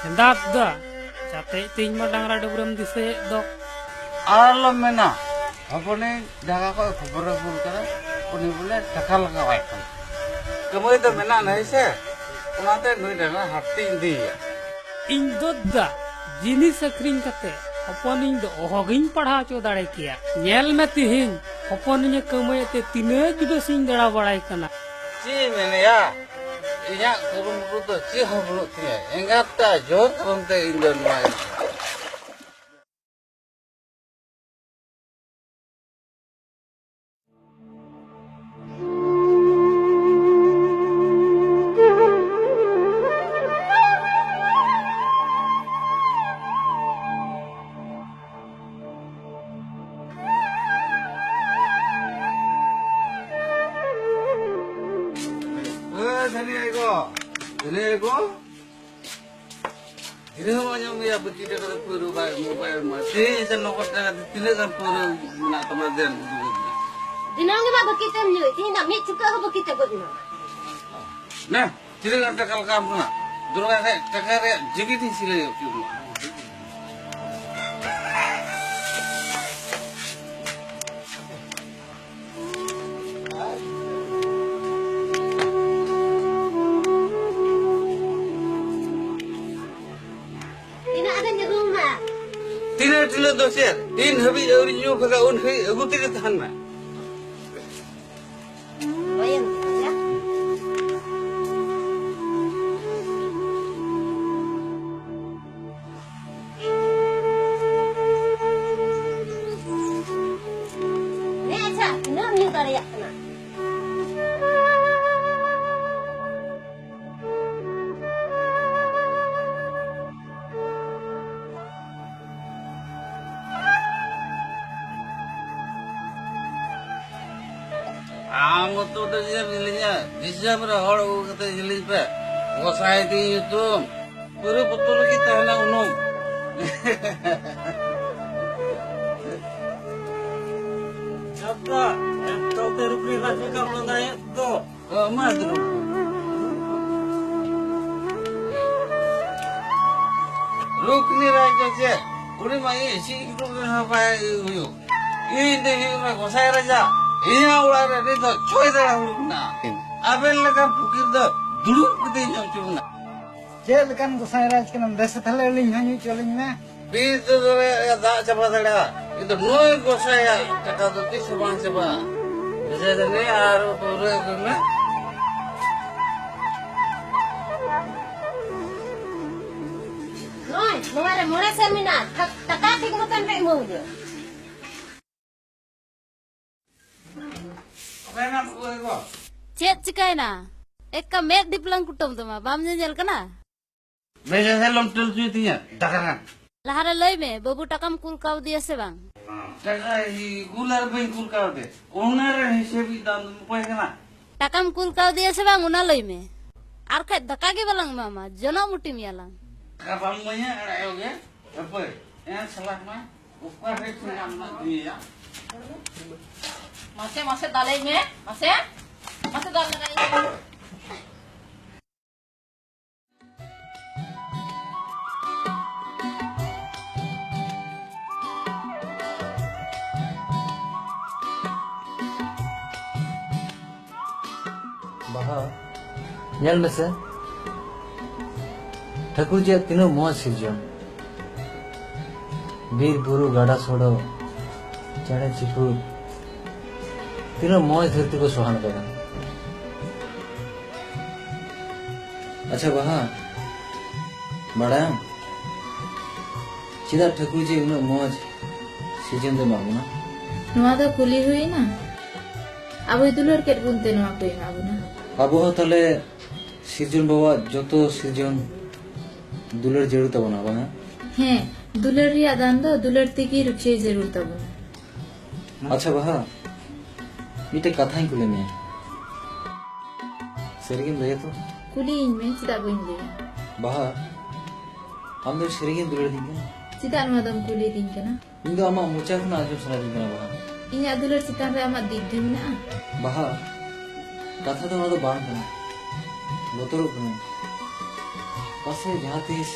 ᱦᱮᱸᱫᱟ ᱫᱟ, ᱡᱟᱛᱮ ᱛᱮᱦᱮᱧ ᱢᱟ ᱰᱟᱝᱨᱟ ᱰᱟᱹᱵᱽᱨᱟᱹᱢ ᱫᱤᱥᱟᱹᱭᱮᱫ ᱫᱚ᱾ ᱟᱞᱚᱢ ᱢᱮᱱᱟ, ᱦᱚᱯᱚᱱᱤᱧ ᱰᱷᱟᱠᱟ ᱠᱷᱚᱱ ᱠᱷᱚᱵᱚᱨᱮ ᱠᱩᱞ ᱠᱟᱫᱟ, ᱩᱱᱤ ᱵᱚᱞᱮ ᱴᱟᱠᱟ ᱞᱟᱜᱟᱣᱟᱭ ᱠᱟᱱᱟ᱾ ᱠᱟᱹᱢᱟᱹᱭ ᱫᱚ ᱢᱮᱱᱟᱜ ᱱᱟᱭ ᱥᱮ, ᱚᱱᱟᱛᱮ ᱱᱩᱭ ᱰᱟᱝᱨᱟ ᱦᱟᱴ ᱛᱤᱧ ᱤᱫᱤᱭᱮᱭᱟ᱾ ᱤᱧ ᱫᱚ ᱫᱟ, ᱡᱤᱱᱤᱥ ᱟᱹᱠᱷᱨᱤᱧ ᱠᱟᱛᱮ ᱦᱚᱯᱚᱱᱤᱧ ᱫᱚ ᱚᱦᱚᱜᱤᱧ ᱯᱟᱲᱦᱟᱣ ᱦᱚᱪᱚ ᱫᱟᱲᱮ ᱠᱮᱭᱟ᱾ ᱧᱮᱞ ᱢᱮ ᱛᱤᱦᱤᱧ, ᱦᱚᱯᱚᱱᱤᱧᱮ ᱠᱟᱹᱢᱟᱹᱭᱮᱫ ᱛᱮ ᱛᱤᱱᱟᱹᱜ ᱵᱮᱥᱤᱧ ᱫᱟᱬᱟ ᱵᱟᱲᱟᱭ ᱠᱟᱱᱟ᱾ ᱪᱮᱫ ᱮᱢ ᱢᱮᱱᱮᱭᱟ? ᱤᱧᱟᱹᱜ ᱠᱩᱨᱩᱢᱩᱴᱩ ᱫᱚ ᱪᱮᱫ ᱦᱚᱸ ᱵᱟᱹᱱᱩᱜ ᱛᱤᱧᱟᱹ᱾ ᱮᱸᱜᱟᱛ ᱛᱮ ᱡᱳᱨ ᱠᱟᱨᱚᱱ ᱛᱮ ᱤᱧ ᱫᱚ ᱱᱚᱣᱟ ᱤᱧ ᱮ, ᱫᱷᱟᱹᱱᱤ ᱟᱭᱳ ᱜᱚ, ᱫᱷᱟᱹᱱᱤ ᱟᱭᱳ ᱜᱚ᱾ ᱫᱷᱤᱨᱮ ᱦᱚᱸ ᱵᱟᱝ ᱧᱟᱢ ᱜᱮᱭᱟ, ᱵᱟᱹᱠᱤ ᱴᱟᱠᱟ ᱫᱚ ᱯᱟᱹᱣᱨᱟᱹ ᱵᱟᱭ ᱮᱢᱚᱜ, ᱵᱟᱭ ᱮᱢᱚᱜ᱾ ᱛᱮᱦᱮᱧ ᱥᱮ ᱱᱚᱜᱚᱫ ᱴᱟᱠᱟ ᱫᱚ ᱛᱤᱱᱟᱹᱜ ᱜᱟᱱ ᱯᱟᱹᱣᱨᱟᱹ ᱢᱮᱱᱟᱜ ᱛᱟᱢᱟ? ᱫᱮᱱ ᱩᱫᱩᱜ ᱟᱹᱧ ᱢᱮ᱾ ᱫᱤᱱᱟᱹᱢ ᱜᱮ ᱢᱟ ᱵᱟᱹᱠᱤ ᱛᱮᱢ ᱧᱩᱭ, ᱛᱮᱦᱮᱧ ᱫᱚ ᱢᱤᱫ ᱪᱩᱠᱟᱹᱜ ᱦᱚᱸ ᱵᱟᱹᱠᱤ ᱛᱮ ᱜᱚᱡ ᱮᱱᱟ᱾ ᱱᱮ, ᱛᱤᱱᱟᱹᱜ ᱜᱟᱱ ᱴᱟᱠᱟ ᱞᱟᱜᱟᱣ ᱟᱢ ᱠᱟᱱᱟ? ᱫᱚᱨᱠᱟᱨ ᱠᱷᱟᱡ ᱴᱟᱠᱟ ᱨᱮᱭᱟᱜ ᱡᱤᱵᱤᱛ ᱤᱧ ᱥᱤᱞᱟᱹᱭ ᱜᱚᱫ ᱠᱮᱫ ᱢᱮᱭᱟ᱾ ᱛᱤᱱᱟᱹᱜ ᱟᱫᱚᱧ ᱟᱹᱜᱩ ᱟᱢᱟ? ᱛᱤᱱᱟᱹᱜ ᱴᱤᱱᱟᱹᱜ ᱫᱚ ᱪᱮᱫ? ᱛᱤᱱ ᱦᱟᱹᱵᱤᱡ ᱟᱹᱣᱨᱤ ᱧᱩ ᱵᱷᱟᱜᱟ, ᱩᱱ ᱦᱟᱹᱵᱤᱡ ᱟᱹᱜᱩ ᱛᱮᱜᱮ ᱛᱟᱦᱮᱱ ᱢᱮ᱾ ᱵᱟᱭᱮᱢ ᱠᱟᱹᱢᱤᱭᱟ? ᱦᱮᱸ, ᱟᱪᱪᱷᱟ, ᱛᱤᱱᱟᱹᱜ ᱮᱢ ᱧᱩ ᱫᱟᱲᱮᱭᱟᱜ ᱠᱟᱱᱟ? ᱟᱢ ᱢᱚᱛᱚ ᱫᱚ ᱪᱮᱫ ᱮᱢ ᱡᱤᱞᱤᱧᱟ? ᱫᱤᱥᱚᱢ ᱨᱮ ᱦᱚᱲ ᱟᱹᱜᱩ ᱠᱟᱛᱮ ᱡᱤᱞᱤᱧ ᱯᱮ᱾ ᱜᱚᱸᱥᱟᱭ ᱫᱤᱧ ᱧᱩᱛᱩᱢ᱾ ᱯᱩᱨᱟᱹ ᱵᱚᱛᱚᱨ ᱞᱟᱹᱜᱤᱫ ᱛᱟᱦᱮᱱᱟ ᱩᱱᱩᱢ᱾ ᱡᱟᱛᱨᱟ, ᱮᱠᱫᱚᱢ ᱛᱮ ᱨᱩᱯᱤ ᱨᱟᱡᱽ ᱞᱮᱠᱟᱢ ᱞᱟᱸᱫᱟᱭᱮᱫ ᱫᱚ᱾ ᱚ, ᱢᱟ ᱫᱩᱲᱩᱵ᱾ ᱨᱩᱠᱱᱤ ᱨᱟᱡᱽ ᱫᱚ ᱪᱮᱫ? ᱩᱱᱤ ᱢᱟ ᱤᱧ ᱪᱮᱫ ᱜᱩᱰᱩ ᱨᱮᱦᱚᱸ ᱵᱟᱭ ᱦᱩᱭᱩᱜ᱾ ᱤᱧ ᱫᱚ ᱦᱩᱭᱩᱜ ᱠᱟᱱᱟ ᱜᱚᱸᱥᱟᱭ ᱨᱟᱡᱟ᱾ ᱤᱧᱟᱹᱜ ᱚᱲᱟᱜ ᱨᱮ ᱱᱤᱛ ᱫᱚ ᱪᱷᱚᱭ ᱫᱟᱲᱟ ᱦᱩᱲᱩ ᱢᱮᱱᱟᱜᱼᱟ᱾ ᱟᱵᱮᱱ ᱞᱮᱠᱟᱱ ᱯᱷᱚᱠᱤᱨ ᱫᱚ ᱫᱩᱲᱩᱵ ᱠᱟᱛᱮ ᱡᱚᱢ ᱦᱚᱪᱚ ᱵᱮᱱᱟ᱾ ᱪᱮᱫ ᱞᱮᱠᱟᱱ ᱜᱚᱸᱥᱟᱭ ᱨᱟᱡᱽ ᱠᱟᱱᱟᱢ? ᱫᱮᱥᱮ ᱛᱟᱦᱞᱮ ᱟᱹᱞᱤᱧ ᱦᱚᱸ ᱧᱩ ᱦᱚᱪᱚ ᱟᱹᱞᱤᱧ ᱢᱮ᱾ ᱵᱤᱨ ᱛᱮᱫᱚ ᱫᱟᱜ ᱪᱟᱵᱟ ᱫᱟᱲᱮᱭᱟᱜᱼᱟ, ᱠᱤᱱᱛᱩ ᱱᱩᱭ ᱜᱚᱸᱥᱟᱭᱟᱜ ᱴᱟᱠᱟ ᱫᱚ ᱛᱤᱥ ᱦᱚᱸ ᱵᱟᱝ ᱪᱟᱵᱟᱜᱼᱟ᱾ ᱵᱩᱡᱷᱟᱹᱣ ᱫᱟᱹᱵᱤᱱ? ᱟᱨ ᱯᱟᱹᱣᱨᱟᱹ ᱟᱹᱜᱩᱭ ᱢᱮ᱾ ᱱᱚᱜᱼᱚᱭ, ᱱᱚᱣᱟ ᱨᱮ ᱢᱚᱬᱮ ᱥᱮᱨ ᱢᱮᱱᱟᱜᱼᱟ᱾ ᱴᱷᱟ-, ᱴᱟᱠᱟ ᱴᱷᱤᱠ ᱢᱚᱛᱚᱱ ᱯᱮ ᱮᱢᱟᱹᱧᱟ᱾ ᱪᱮᱫ ᱪᱤᱠᱟᱹᱭᱮᱱᱟ? ᱮᱠᱟ ᱢᱮᱫ ᱰᱤᱯᱞᱟᱝ ᱠᱩᱴᱟᱹᱢ ᱛᱟᱢᱟ, ᱵᱟᱢ ᱧᱮᱧᱮᱞ ᱠᱟᱱᱟ? ᱵᱮᱥ ᱟᱥᱮ ᱞᱚᱢ ᱴᱟᱹᱞ ᱦᱚᱪᱚᱭ ᱛᱤᱧᱟ, ᱰᱟᱠᱨᱟᱝ᱾ ᱞᱟᱦᱟᱨᱮ ᱞᱟᱹᱭ ᱢᱮ, ᱵᱟᱹᱵᱩ ᱴᱟᱠᱟᱢ ᱠᱩᱞ ᱠᱟᱣᱫᱮᱭᱟ ᱥᱮ ᱵᱟᱝ? ᱴᱟᱠᱟ ᱠᱩᱞ ᱟᱨ ᱵᱟᱹᱧ ᱠᱩᱞ ᱠᱟᱣᱫᱮ, ᱚᱱᱟ ᱨᱮ ᱦᱤᱥᱟᱹᱵ ᱤᱧ ᱫᱟᱢ ᱚᱠᱚᱭ ᱠᱟᱱᱟ? ᱴᱟᱠᱟᱢ ᱠᱩᱞ ᱠᱟᱣᱫᱮᱭᱟ ᱥᱮ ᱵᱟᱝ, ᱚᱱᱟ ᱞᱟᱹᱭ ᱢᱮ᱾ ᱟᱨ ᱠᱷᱟᱡ ᱫᱟᱠᱟ ᱜᱮ ᱵᱟᱞᱟᱝ ᱮᱢᱟᱢᱟ, ᱡᱚᱱᱚᱜ ᱢᱩᱴᱤ ᱢᱮᱭᱟᱞᱟᱝ᱾ ᱴᱟᱠᱟ ᱵᱟᱢ ᱤᱢᱟᱹᱧᱟ, ᱮᱲᱮ ᱜᱮ᱾ ᱦᱟᱯᱳᱭ, ᱮᱱ ᱥᱟᱞᱟᱜ ᱢᱟ, ᱚᱠᱟ ᱨᱮ ᱠᱷᱚᱱ ᱟᱢ ᱢᱟ ᱤᱭᱟᱹᱭᱟ? ᱢᱟᱥᱮ, ᱢᱟᱥᱮ ᱫᱟᱞᱮ ᱢᱮ, ᱢᱟᱥᱮ, ᱢᱟᱥᱮ ᱫᱟᱞ ᱞᱟᱜᱟᱭ ᱢᱮ᱾ ᱵᱟᱦᱟ, ᱧᱮᱞ ᱢᱮᱥᱮ, ᱴᱷᱟᱹᱠᱩᱨ ᱡᱤᱭᱟᱜ ᱛᱤᱱᱟᱹᱜ ᱢᱚᱡᱽ ᱥᱤᱨᱡᱚᱱ᱾ ᱵᱤᱨ ᱵᱩᱨᱩ, ᱜᱟᱰᱟ ᱥᱚᱰᱚᱜ, ᱪᱮᱬᱮ ᱪᱤᱯᱨᱩᱫ, ᱛᱤᱱᱟᱹᱜ ᱢᱚᱡᱽ ᱫᱷᱟᱹᱨᱛᱤ ᱠᱚ ᱥᱚᱦᱟᱱ ᱠᱟᱫᱟ᱾ ᱟᱪᱪᱷᱟ ᱵᱟᱦᱟ, ᱵᱟᱲᱟᱭᱟᱢ ᱪᱮᱫᱟᱜ ᱴᱷᱟᱹᱠᱩᱨ ᱡᱤ ᱩᱱᱟᱹᱜ ᱢᱚᱡᱽ ᱥᱤᱨᱡᱚᱱ ᱫᱚ ᱮᱢᱟᱜ ᱵᱚᱱᱟ? ᱱᱚᱣᱟ ᱫᱚ ᱠᱩᱞᱤ ᱦᱩᱭᱮᱱᱟ? ᱟᱵᱚᱭ ᱫᱩᱞᱟᱹᱲ ᱠᱮᱫ ᱵᱚᱱ ᱛᱮ ᱱᱚᱣᱟ ᱠᱚᱭ ᱮᱢᱟᱜ ᱵᱚᱱᱟ᱾ ᱟᱵᱚ ᱦᱚᱸ ᱛᱟᱦᱞᱮ ᱥᱤᱨᱡᱚᱱ ᱵᱟᱵᱟᱣᱟᱜ ᱡᱚᱛᱚ ᱥᱤᱨᱡᱚᱱ ᱫᱩᱞᱟᱹᱲ ᱡᱟᱹᱨᱩᱲ ᱛᱟᱵᱚᱱᱟ, ᱵᱟᱝᱟ? ᱦᱮᱸ, ᱫᱩᱞᱟᱹᱲ ᱨᱮᱭᱟᱜ ᱫᱟᱱ ᱫᱚ ᱫᱩᱞᱟᱹᱲ ᱛᱮᱜᱮ ᱨᱩᱠᱷᱤᱭᱟᱹ ᱡᱟᱹᱨᱩᱲ ᱛᱟᱵᱚᱱᱟ᱾ ᱟᱪᱪᱷᱟ ᱵᱟᱦᱟ, ᱢᱤᱫᱴᱮᱡ ᱠᱟᱛᱷᱟᱧ ᱠᱩᱞᱤ ᱢᱮᱭᱟ, ᱥᱟᱹᱨᱤᱜᱮᱢ ᱞᱟᱹᱭᱟ ᱛᱚ? ᱠᱩᱞᱤᱭᱤᱧ ᱢᱮ, ᱪᱮᱫᱟᱜ ᱵᱟᱹᱧ ᱞᱟᱹᱭᱟ? ᱵᱟᱦᱟ, ᱟᱢ ᱫᱚ ᱥᱟᱹᱨᱤᱜᱮᱢ ᱫᱩᱞᱟᱹᱲ ᱫᱤᱧ ᱠᱟᱱᱟ? ᱪᱮᱫᱟᱜ ᱱᱚᱣᱟ ᱫᱚᱢ ᱠᱩᱞᱤᱭᱤᱫᱤᱧ ᱠᱟᱱᱟ? ᱤᱧ ᱫᱚ ᱟᱢᱟᱜ ᱢᱚᱪᱟ ᱠᱷᱚᱱᱟᱜ ᱟᱸᱡᱚᱢ ᱥᱟᱱᱟᱭᱤᱫᱤᱧ ᱠᱟᱱᱟ ᱵᱟᱦᱟ᱾ ᱤᱧᱟᱜ ᱫᱩᱞᱟᱹᱲ ᱪᱮᱛᱟᱱ ᱨᱮ ᱟᱢᱟᱜ ᱫᱤᱠ ᱫᱚ ᱢᱮᱱᱟᱜᱼᱟ? ᱵᱟᱦᱟ, ᱠᱟᱛᱷᱟ ᱫᱚ ᱱᱚᱣᱟ ᱫᱚ ᱵᱟᱝ ᱠᱟᱱᱟ᱾ ᱵᱚᱛᱚᱨᱚᱜ ᱠᱟᱹᱱᱟᱹᱧ᱾ ᱯᱟᱥᱮ ᱡᱟᱦᱟᱸ ᱛᱤᱥ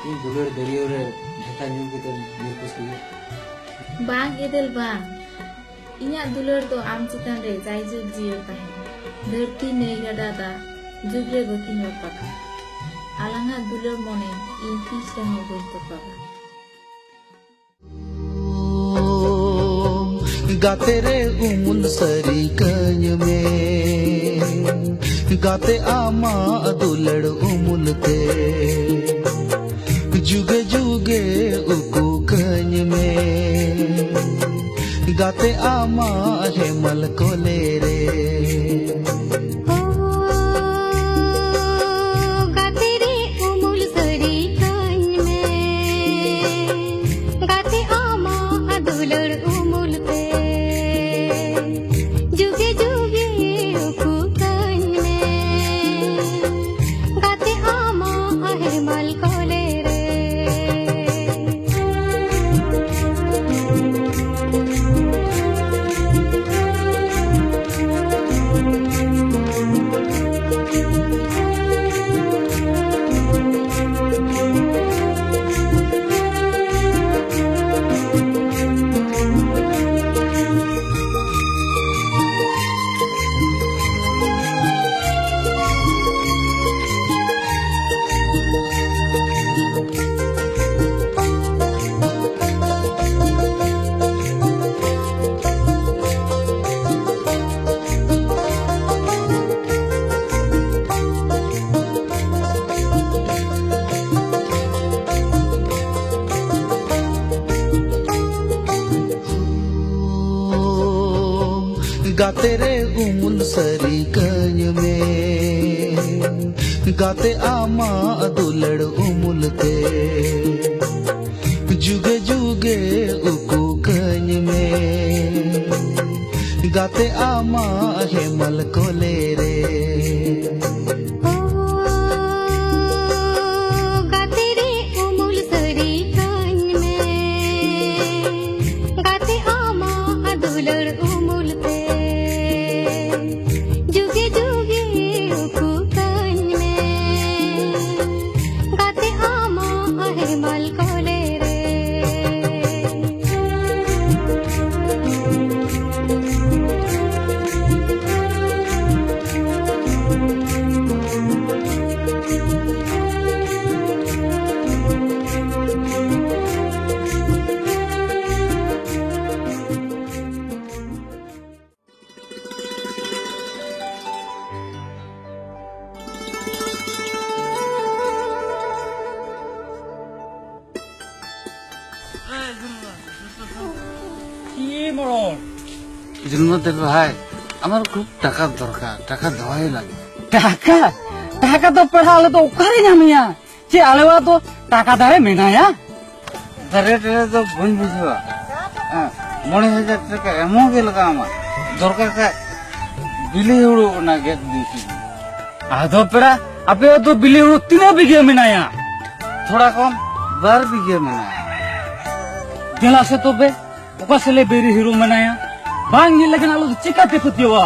ᱤᱧ ᱫᱩᱞᱟᱹᱲ ᱫᱟᱹᱨᱭᱟᱹ ᱨᱮ ᱰᱷᱮᱠᱟ ᱧᱩᱨ ᱠᱟᱛᱮ ᱧᱩᱨ ᱠᱩᱥ ᱦᱩᱭᱩᱜ᱾ ᱵᱟᱝ ᱮᱫᱮᱞ ᱵᱟᱝ, ᱤᱧᱟᱹᱜ ᱫᱩᱞᱟᱹᱲ ᱫᱚ ᱟᱢ ᱪᱮᱛᱟᱱ ᱨᱮ ᱡᱟᱭᱡᱩᱜᱽ ᱡᱤᱭᱟᱹᱲ ᱛᱟᱦᱮᱱᱟ᱾ ᱫᱷᱟᱹᱨᱛᱤ ᱱᱟᱹᱭ ᱜᱟᱰᱟ ᱫᱟᱜ ᱡᱩᱜᱽ ᱨᱮ ᱵᱟᱹᱠᱤᱱ ᱵᱟᱯᱟᱜᱟ᱾ ᱟᱞᱟᱝᱟᱜ ᱫᱩᱞᱟᱹᱲ ᱢᱚᱱᱮ ᱤᱧ ᱛᱤᱥ ᱨᱮᱦᱚᱸ ᱵᱟᱹᱧ ᱛᱚᱯᱟᱜᱟ᱾ ᱜᱟᱛᱮ ᱨᱮ ᱩᱢᱩᱞ ᱥᱟᱹᱨᱤ ᱠᱟᱹᱧ ᱢᱮ, ᱜᱟᱛᱮ ᱟᱢᱟᱜ ᱫᱩᱞᱟᱹᱲ ᱩᱢᱩᱞ ᱛᱮ ᱡᱩᱜᱮ ᱡᱩᱜᱮ ᱩᱠᱩ ᱠᱟᱹᱧ ᱢᱮ, ᱜᱟᱛᱮ ᱟᱢᱟᱜ ᱦᱮᱢᱟᱞ ᱠᱚᱞᱮ ᱨᱮ᱾ ᱳ, ᱜᱟᱛᱮ ᱨᱮ ᱩᱢᱩᱞ ᱥᱟᱹᱨᱤ ᱠᱟᱹᱧ ᱢᱮ, ᱜᱟᱛᱮ ᱟᱢᱟᱜ ᱫᱩᱞᱟᱹᱲ ᱩᱢᱩᱞ ᱛᱮ ᱡᱩᱜᱮ ᱡᱩᱜᱮ ᱩᱠᱩ ᱠᱟᱹᱧ ᱢᱮ, ᱜᱟᱛᱮ ᱟᱢᱟᱜ ᱦᱮᱢᱟᱞ ᱠᱚᱞᱮ ᱨᱮ᱾ ᱜᱟᱛᱮ ᱨᱮ ᱩᱢᱩᱞ ᱥᱟᱹᱨᱤ ᱠᱟᱹᱧ ᱢᱮ, ᱜᱟᱛᱮ ᱟᱢᱟᱜ ᱫᱩᱞᱟᱹᱲ ᱩᱢᱩᱞ ᱛᱮ ᱡᱩᱜᱮ ᱡᱩᱜᱮ ᱩᱠᱩ ᱠᱟᱹᱧ ᱢᱮ, ᱜᱟᱛᱮ ᱟᱢᱟᱜ ᱦᱮᱢᱟᱞ ᱠᱚᱞᱮ ᱨᱮ᱾ ᱳ, ᱜᱟᱛᱮ ᱨᱮ ᱩᱢᱩᱞ ᱥᱟᱹᱨᱤ ᱠᱟᱹᱧ ᱢᱮ, ᱜᱟᱛᱮ ᱟᱢᱟᱜ ᱫᱩᱞᱟᱹᱲ ᱩᱢᱩᱞ ᱛᱮ ᱡᱩᱞᱢᱟᱹ ᱛᱮᱠᱚ ᱵᱷᱟᱭ, ᱟᱢᱟᱨ ᱠᱷᱩᱵ ᱴᱟᱠᱟ ᱫᱚᱨᱠᱟᱨ, ᱴᱟᱠᱟ ᱫᱚᱦᱚᱭ ᱞᱟᱹᱜᱤᱫ᱾ ᱴᱟᱠᱟ? ᱴᱟᱠᱟ ᱫᱚ ᱯᱮᱲᱟ ᱟᱞᱮ ᱫᱚ ᱚᱠᱟᱨᱮ ᱧᱟᱢᱮᱭᱟ? ᱪᱮ ᱟᱞᱮᱣᱟᱜ ᱫᱚ ᱴᱟᱠᱟ ᱫᱟᱨᱮ ᱢᱮᱱᱟᱭᱟ? ᱫᱟᱨᱮ ᱴᱟᱨᱮ ᱫᱚ ᱵᱟᱹᱧ ᱵᱩᱡᱷᱟᱹᱣᱟ᱾ ᱦᱮᱸ, ᱢᱚᱬᱮ ᱦᱟᱡᱟᱨ ᱴᱟᱠᱟ ᱮᱢᱚᱜ ᱜᱮ ᱞᱟᱜᱟᱣ ᱟᱢᱟ᱾ ᱫᱚᱨᱠᱟᱨ ᱠᱷᱟᱡ ᱵᱤᱞᱤ ᱦᱩᱲᱩ ᱚᱱᱟ ᱜᱮᱫ ᱤᱫᱤ ᱦᱚᱪᱚ ᱢᱮ᱾ ᱟᱫᱚ ᱯᱮᱲᱟ, ᱟᱯᱮᱭᱟᱜ ᱫᱚ ᱵᱤᱞᱤ ᱦᱩᱲᱩ ᱛᱤᱱᱟᱹᱜ ᱵᱤᱜᱷᱟᱹ ᱢᱮᱱᱟᱭᱟ? ᱛᱷᱚᱲᱟ ᱠᱚᱢ, ᱵᱟᱨ ᱵᱤᱜᱷᱟᱹ ᱢᱮᱱᱟᱭᱟ᱾ ᱫᱮᱞᱟ ᱥᱮ ᱛᱚᱵᱮ, ᱚᱠᱟ ᱥᱮᱫ ᱞᱮ ᱵᱤᱞᱤ ᱦᱩᱲᱩ ᱢᱮᱱᱟᱭᱟ? ᱵᱟᱝ ᱧᱮᱞ ᱞᱮᱠᱷᱟᱱ ᱟᱞᱚ ᱫᱚ ᱪᱤᱠᱟᱛᱮ ᱯᱟᱹᱛᱭᱟᱹᱣᱟ?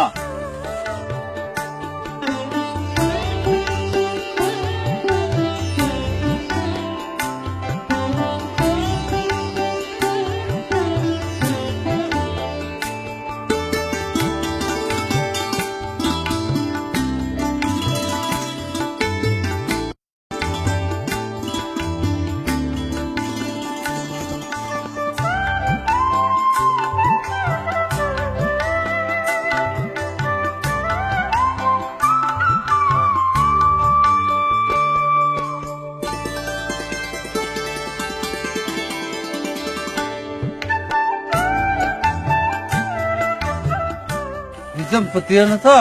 ᱱᱤᱛᱚᱜ ᱯᱟᱹᱛᱭᱟᱹᱣ ᱱᱟᱛᱚ?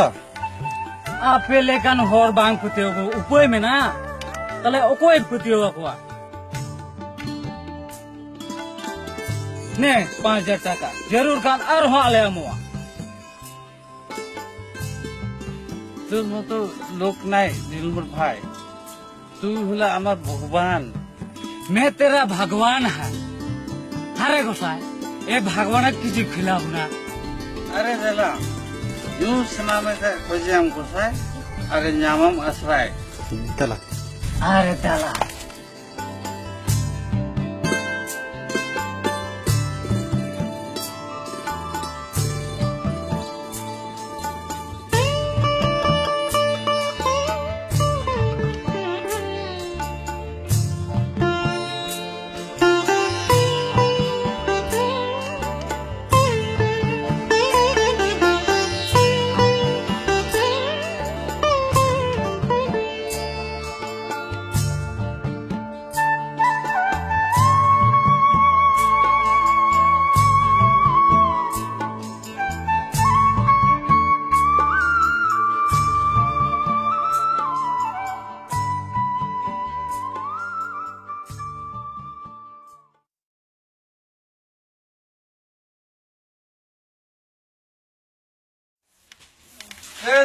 ᱟᱯᱮ ᱞᱮᱠᱟᱱ ᱦᱚᱲ ᱵᱟᱝ ᱯᱟᱹᱛᱭᱟᱹᱣ ᱠᱚ ᱩᱯᱟᱹᱭ ᱢᱮᱱᱟᱜᱼᱟ? ᱛᱟᱦᱞᱮ ᱚᱠᱚᱭ ᱯᱟᱹᱛᱭᱟᱹᱣ ᱟᱠᱚᱣᱟ? ᱱᱮ, ᱯᱟᱸᱪ ᱦᱟᱡᱟᱨ ᱴᱟᱠᱟ᱾ ᱡᱟᱹᱨᱩᱲ ᱠᱷᱟᱱ ᱟᱨᱦᱚᱸ ᱟᱞᱮ ᱮᱢᱚᱜᱼᱟ᱾ তোর মতো লোক নাই, দিলবর ভাই। তুই হলে আমার ভগবান। मैं तेरा भगवान है। अरे गोसाई, ए भगवान की जी खिलाफ ना। ᱟᱨᱮ ᱫᱮᱞᱟ, ᱧᱩ ᱥᱟᱱᱟ ᱢᱮ ᱠᱷᱟᱡ ᱠᱷᱚᱡᱮᱭᱟᱢ ᱜᱚᱸᱥᱟᱭ, ᱟᱨᱮ ᱧᱟᱢᱟᱢ ᱟᱥᱨᱟᱭ᱾ ᱫᱮᱞᱟ᱾ ᱟᱨᱮ ᱫᱮᱞᱟ᱾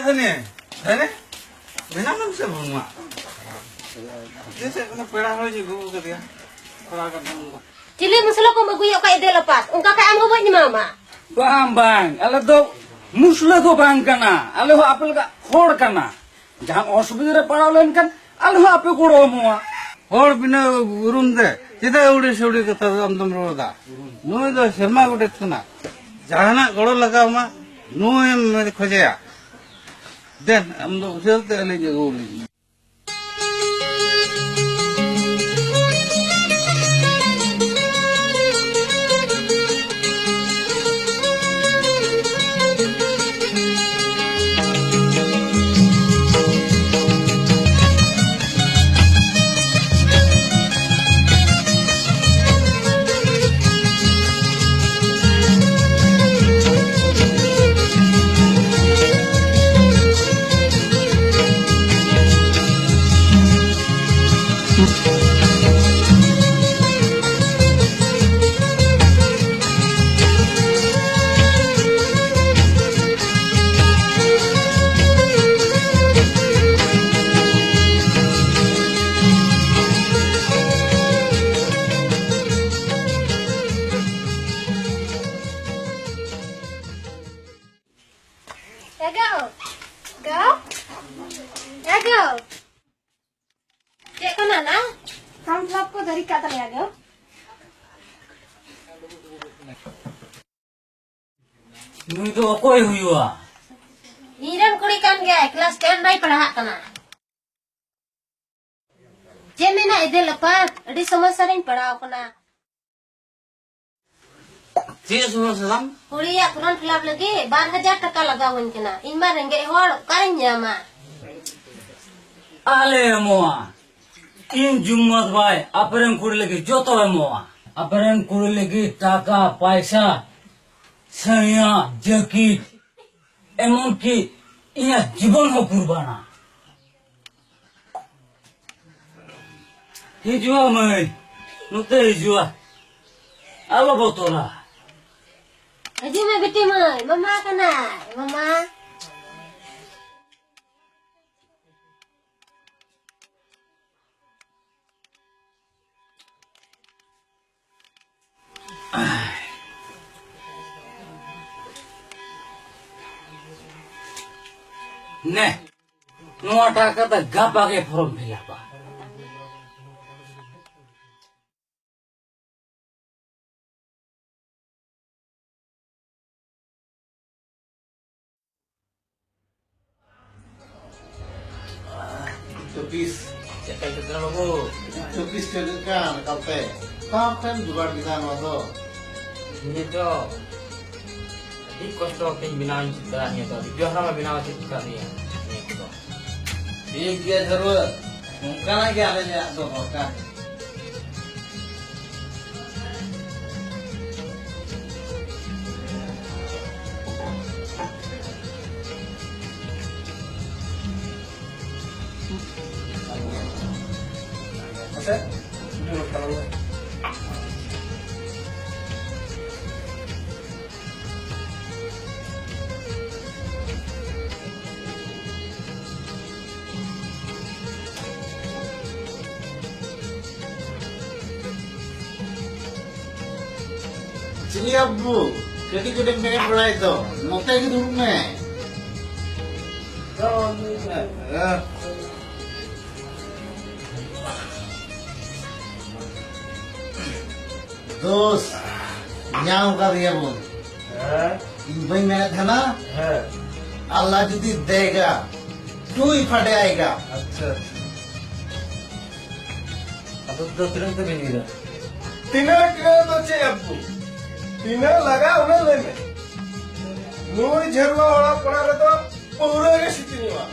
ᱫᱷᱟᱹᱱᱤ, ᱫᱷᱟᱹᱱᱤ, ᱢᱮᱱᱟᱢ ᱥᱮ ᱵᱟᱹᱱᱩᱜᱼᱟ? ᱛᱤᱥ ᱥᱮᱫ ᱠᱷᱚᱱ ᱯᱮᱲᱟ ᱦᱚᱲᱤᱧ ᱟᱹᱜᱩ ᱟᱠᱟᱫᱮᱭᱟ᱾ ᱛᱷᱚᱲᱟ ᱜᱟᱱ ᱪᱤᱞᱤ ᱢᱩᱥᱞᱟᱹ ᱠᱚᱢ ᱟᱹᱜᱩᱭᱮᱫ ᱠᱚᱣᱟ ᱮᱫᱮᱞ ᱟᱯᱟᱛ? ᱚᱱᱠᱟ ᱠᱷᱟᱡ ᱟᱢ ᱦᱚᱸ ᱵᱟᱹᱧ ᱮᱢᱟᱢᱟ᱾ ᱵᱟᱝ, ᱵᱟᱝ, ᱟᱞᱮ ᱫᱚ ᱢᱩᱥᱞᱟᱹ ᱫᱚ ᱵᱟᱝ ᱠᱟᱱᱟ, ᱟᱞᱮ ᱦᱚᱸ ᱟᱯᱮ ᱞᱮᱠᱟ ᱦᱚᱲ ᱠᱟᱱᱟ᱾ ᱡᱟᱦᱟᱱ ᱚᱥᱩᱵᱤᱫᱷᱟ ᱨᱮ ᱯᱟᱲᱟᱣ ᱞᱮᱱᱠᱷᱟᱱ ᱟᱞᱮ ᱦᱚᱸ ᱟᱯᱮ ᱜᱚᱲᱚ ᱮᱢᱚᱜᱼᱟ᱾ ᱦᱚᱲ ᱵᱤᱱᱟᱹ ᱩᱨᱩᱢ ᱛᱮ ᱪᱮᱫᱟᱜ ᱟᱹᱣᱲᱤ ᱥᱟᱹᱣᱲᱤ ᱠᱟᱛᱷᱟ ᱫᱚ ᱟᱢ ᱫᱚᱢ ᱨᱚᱲ ᱮᱫᱟ? ᱱᱩᱭ ᱫᱚ ᱥᱮᱨᱢᱟ ᱜᱚᱰᱮᱛ ᱠᱟᱱᱟ, ᱡᱟᱦᱟᱱᱟᱜ ᱜᱚᱲᱚ ᱞᱟᱜᱟᱣ ᱢᱟ ᱱᱩᱭᱮᱢ ᱠᱷᱚᱡᱮᱭᱟ᱾ ᱫᱮᱱ, ᱟᱢ ᱫᱚ ᱩᱥᱟᱹᱨᱟ ᱛᱮ ᱟᱹᱞᱤᱧ ᱟᱹᱜᱩ ᱟᱹᱞᱤᱧ ᱢᱮ᱾ ᱮ ᱜᱚ! ᱜᱚ! ᱮ ᱜᱚ! ᱪᱮᱫ ᱠᱟᱱᱟ ᱱᱟ? ᱯᱷᱚᱨᱢ ᱯᱷᱤᱞᱟᱯ ᱠᱚ ᱫᱮᱨᱤ ᱠᱟᱜ ᱛᱟᱞᱮᱭᱟ ᱜᱚ᱾ ᱱᱩᱭ ᱫᱚ ᱚᱠᱚᱭ ᱦᱩᱭᱩᱜᱼᱟ? ᱤᱧ ᱨᱮᱱ ᱠᱩᱲᱤ ᱠᱟᱱ ᱜᱮᱭᱟᱭ, ᱠᱞᱟᱥ ᱴᱮᱱ ᱨᱮᱭ ᱯᱟᱲᱦᱟᱜ ᱠᱟᱱᱟ᱾ ᱪᱮᱫ ᱢᱮᱱᱟ ᱮᱫᱮᱞ ᱟᱯᱟᱛ, ᱟᱹᱰᱤ ᱥᱚᱢᱚᱥᱥᱟ ᱨᱮᱧ ᱯᱟᱲᱟᱣ ᱠᱟᱱᱟ᱾ ᱪᱮᱫ ᱥᱚᱢᱚᱥᱥᱟ ᱛᱟᱢ? ᱠᱩᱲᱤᱭᱟᱜ ᱯᱷᱚᱨᱢ ᱯᱷᱤᱞᱟᱯ ᱞᱟᱹᱜᱤᱫ ᱵᱟᱨ ᱦᱟᱡᱟᱨ ᱴᱟᱠᱟ ᱞᱟᱜᱟᱣᱟᱹᱧ ᱠᱟᱱᱟ᱾ ᱤᱧ ᱢᱟ ᱨᱮᱸᱜᱮᱡ ᱦᱚᱲ, ᱚᱠᱟᱨᱮᱧ ᱧᱟᱢᱟ? ᱟᱞᱮ ᱮᱢᱚᱜᱼᱟ᱾ ᱤᱧ ᱡᱩᱢᱢᱟᱹᱛ ᱵᱷᱟᱭ ᱟᱯᱮᱨᱮᱱ ᱠᱩᱲᱤ ᱞᱟᱹᱜᱤᱫ ᱡᱚᱛᱚ ᱮᱢᱚᱜᱼᱟ᱾ ᱟᱯᱮᱨᱮᱱ ᱠᱩᱲᱤ ᱞᱟᱹᱜᱤᱫ ᱴᱟᱠᱟ, ᱯᱟᱭᱥᱟ, ᱥᱟᱹᱲᱤᱭᱟ, ᱡᱟᱹᱠᱤᱴ, ᱮᱢᱚᱱ ᱠᱤ ᱤᱧᱟᱜ ᱡᱤᱵᱚᱱ ᱦᱚᱸ ᱠᱩᱨᱵᱟᱱᱟ᱾ ᱦᱤᱡᱩᱜᱼᱟ ᱢᱟᱹᱭ, ᱱᱚᱛᱮ ᱦᱤᱡᱩᱜᱼᱟ, ᱟᱞᱚ ᱵᱚᱛᱚᱨᱟ᱾ ᱦᱤᱡᱩᱜ ᱢᱮ ᱵᱤᱴᱤ ᱢᱟᱹᱭ, ᱢᱟᱢᱟ ᱠᱟᱱᱟᱭ, ᱢᱟᱢᱟ᱾ ᱱᱮ, ᱱᱚᱣᱟᱴᱟᱜ ᱠᱟᱛᱮ ᱜᱟᱯᱟ ᱜᱮ ᱯᱷᱚᱨᱚᱢ ᱯᱷᱤᱞᱟᱯᱟ᱾ ᱪᱚᱵᱵᱤᱥ᱾ ᱪᱮᱫ ᱞᱮᱠᱟ ᱪᱚᱞᱚᱜ ᱠᱟᱱᱟ ᱵᱟᱹᱵᱩ? ᱪᱚᱵᱵᱤᱥ ᱪᱟᱹᱞᱩᱜ ᱠᱟᱱ, ᱠᱟᱞᱛᱮ᱾ ᱚᱠᱟ ᱠᱷᱚᱱᱮᱢ ᱡᱚᱜᱟᱲ ᱠᱮᱫᱟ ᱱᱚᱣᱟ ᱫᱚ? ᱱᱤᱭᱟᱹ ᱫᱚ ᱟᱹᱰᱤ ᱠᱚᱥᱴᱚ ᱠᱟᱛᱮᱧ ᱵᱮᱱᱟᱣ ᱤᱧ ᱪᱮᱫ ᱠᱟᱫᱟ ᱱᱤᱭᱟᱹ ᱫᱚ᱾ ᱟᱹᱰᱤ ᱡᱳᱨ ᱦᱟᱲᱟᱢ ᱵᱮᱱᱟᱣ ᱪᱮᱫ ᱠᱟᱫ ᱱᱤᱭᱟᱹ, ᱱᱤᱭᱟᱹ ᱠᱚᱫᱚ᱾ ᱴᱷᱤᱠ ᱜᱮᱭᱟ ᱡᱷᱟᱹᱨᱣᱟᱹ, ᱱᱚᱝᱠᱟᱱᱟᱜ ᱜᱮ ᱟᱞᱮ ᱞᱮᱭᱟᱜ ᱫᱚ ᱫᱚᱨᱠᱟᱨ᱾ ᱟᱪᱪᱷᱟ, ᱩᱱᱤ ᱦᱚᱲ ᱛᱟᱞᱟᱝ ᱢᱮ᱾ ᱪᱤᱞᱤ ᱟᱵᱵᱩ? ᱠᱟᱹᱴᱤᱡ ᱠᱟᱹᱴᱤᱡ ᱵᱮᱨᱮᱫ ᱵᱟᱲᱟᱭ ᱫᱚ᱾ ᱱᱚᱛᱮ ᱜᱮ ᱫᱩᱲᱩᱵ ᱢᱮ᱾ ᱫᱳᱥ, ᱧᱟᱢ ᱠᱟᱫᱮᱭᱟ ᱵᱚᱱ᱾ ᱦᱮᱸ? ᱤᱧ ᱵᱟᱹᱧ ᱢᱮᱱᱮᱫ ᱛᱟᱦᱮᱱᱟ? ᱦᱮᱸ᱾ ᱟᱞᱞᱟ ᱡᱩᱫᱤ ᱫᱮᱜᱟ, ᱛᱩᱭ ᱯᱷᱟᱰᱮ ᱟᱭᱜᱟ᱾ ᱟᱪᱪᱷᱟ, ᱟᱪᱪᱷᱟ᱾ ᱟᱫᱚ ᱫᱚ ᱛᱤᱱᱟᱹᱜ ᱛᱮᱵᱤᱱ ᱤᱫᱤᱭᱟ? ᱛᱤᱱᱟᱹᱜ, ᱛᱤᱱᱟᱹᱜ ᱫᱚ ᱪᱮᱫ ᱟᱵᱚ? ᱛᱤᱱᱟᱹᱜ ᱞᱟᱜᱟᱜ, ᱩᱱᱟᱹᱜ ᱞᱟᱹᱭ ᱢᱮ᱾ ᱱᱩᱭ ᱡᱷᱟᱹᱨᱣᱟ ᱚᱲᱟᱜ ᱯᱟᱲᱟ ᱨᱮᱫᱚ ᱯᱟᱹᱣᱨᱟᱹ ᱜᱮ ᱥᱤᱛᱤᱧᱚᱜᱼᱟ᱾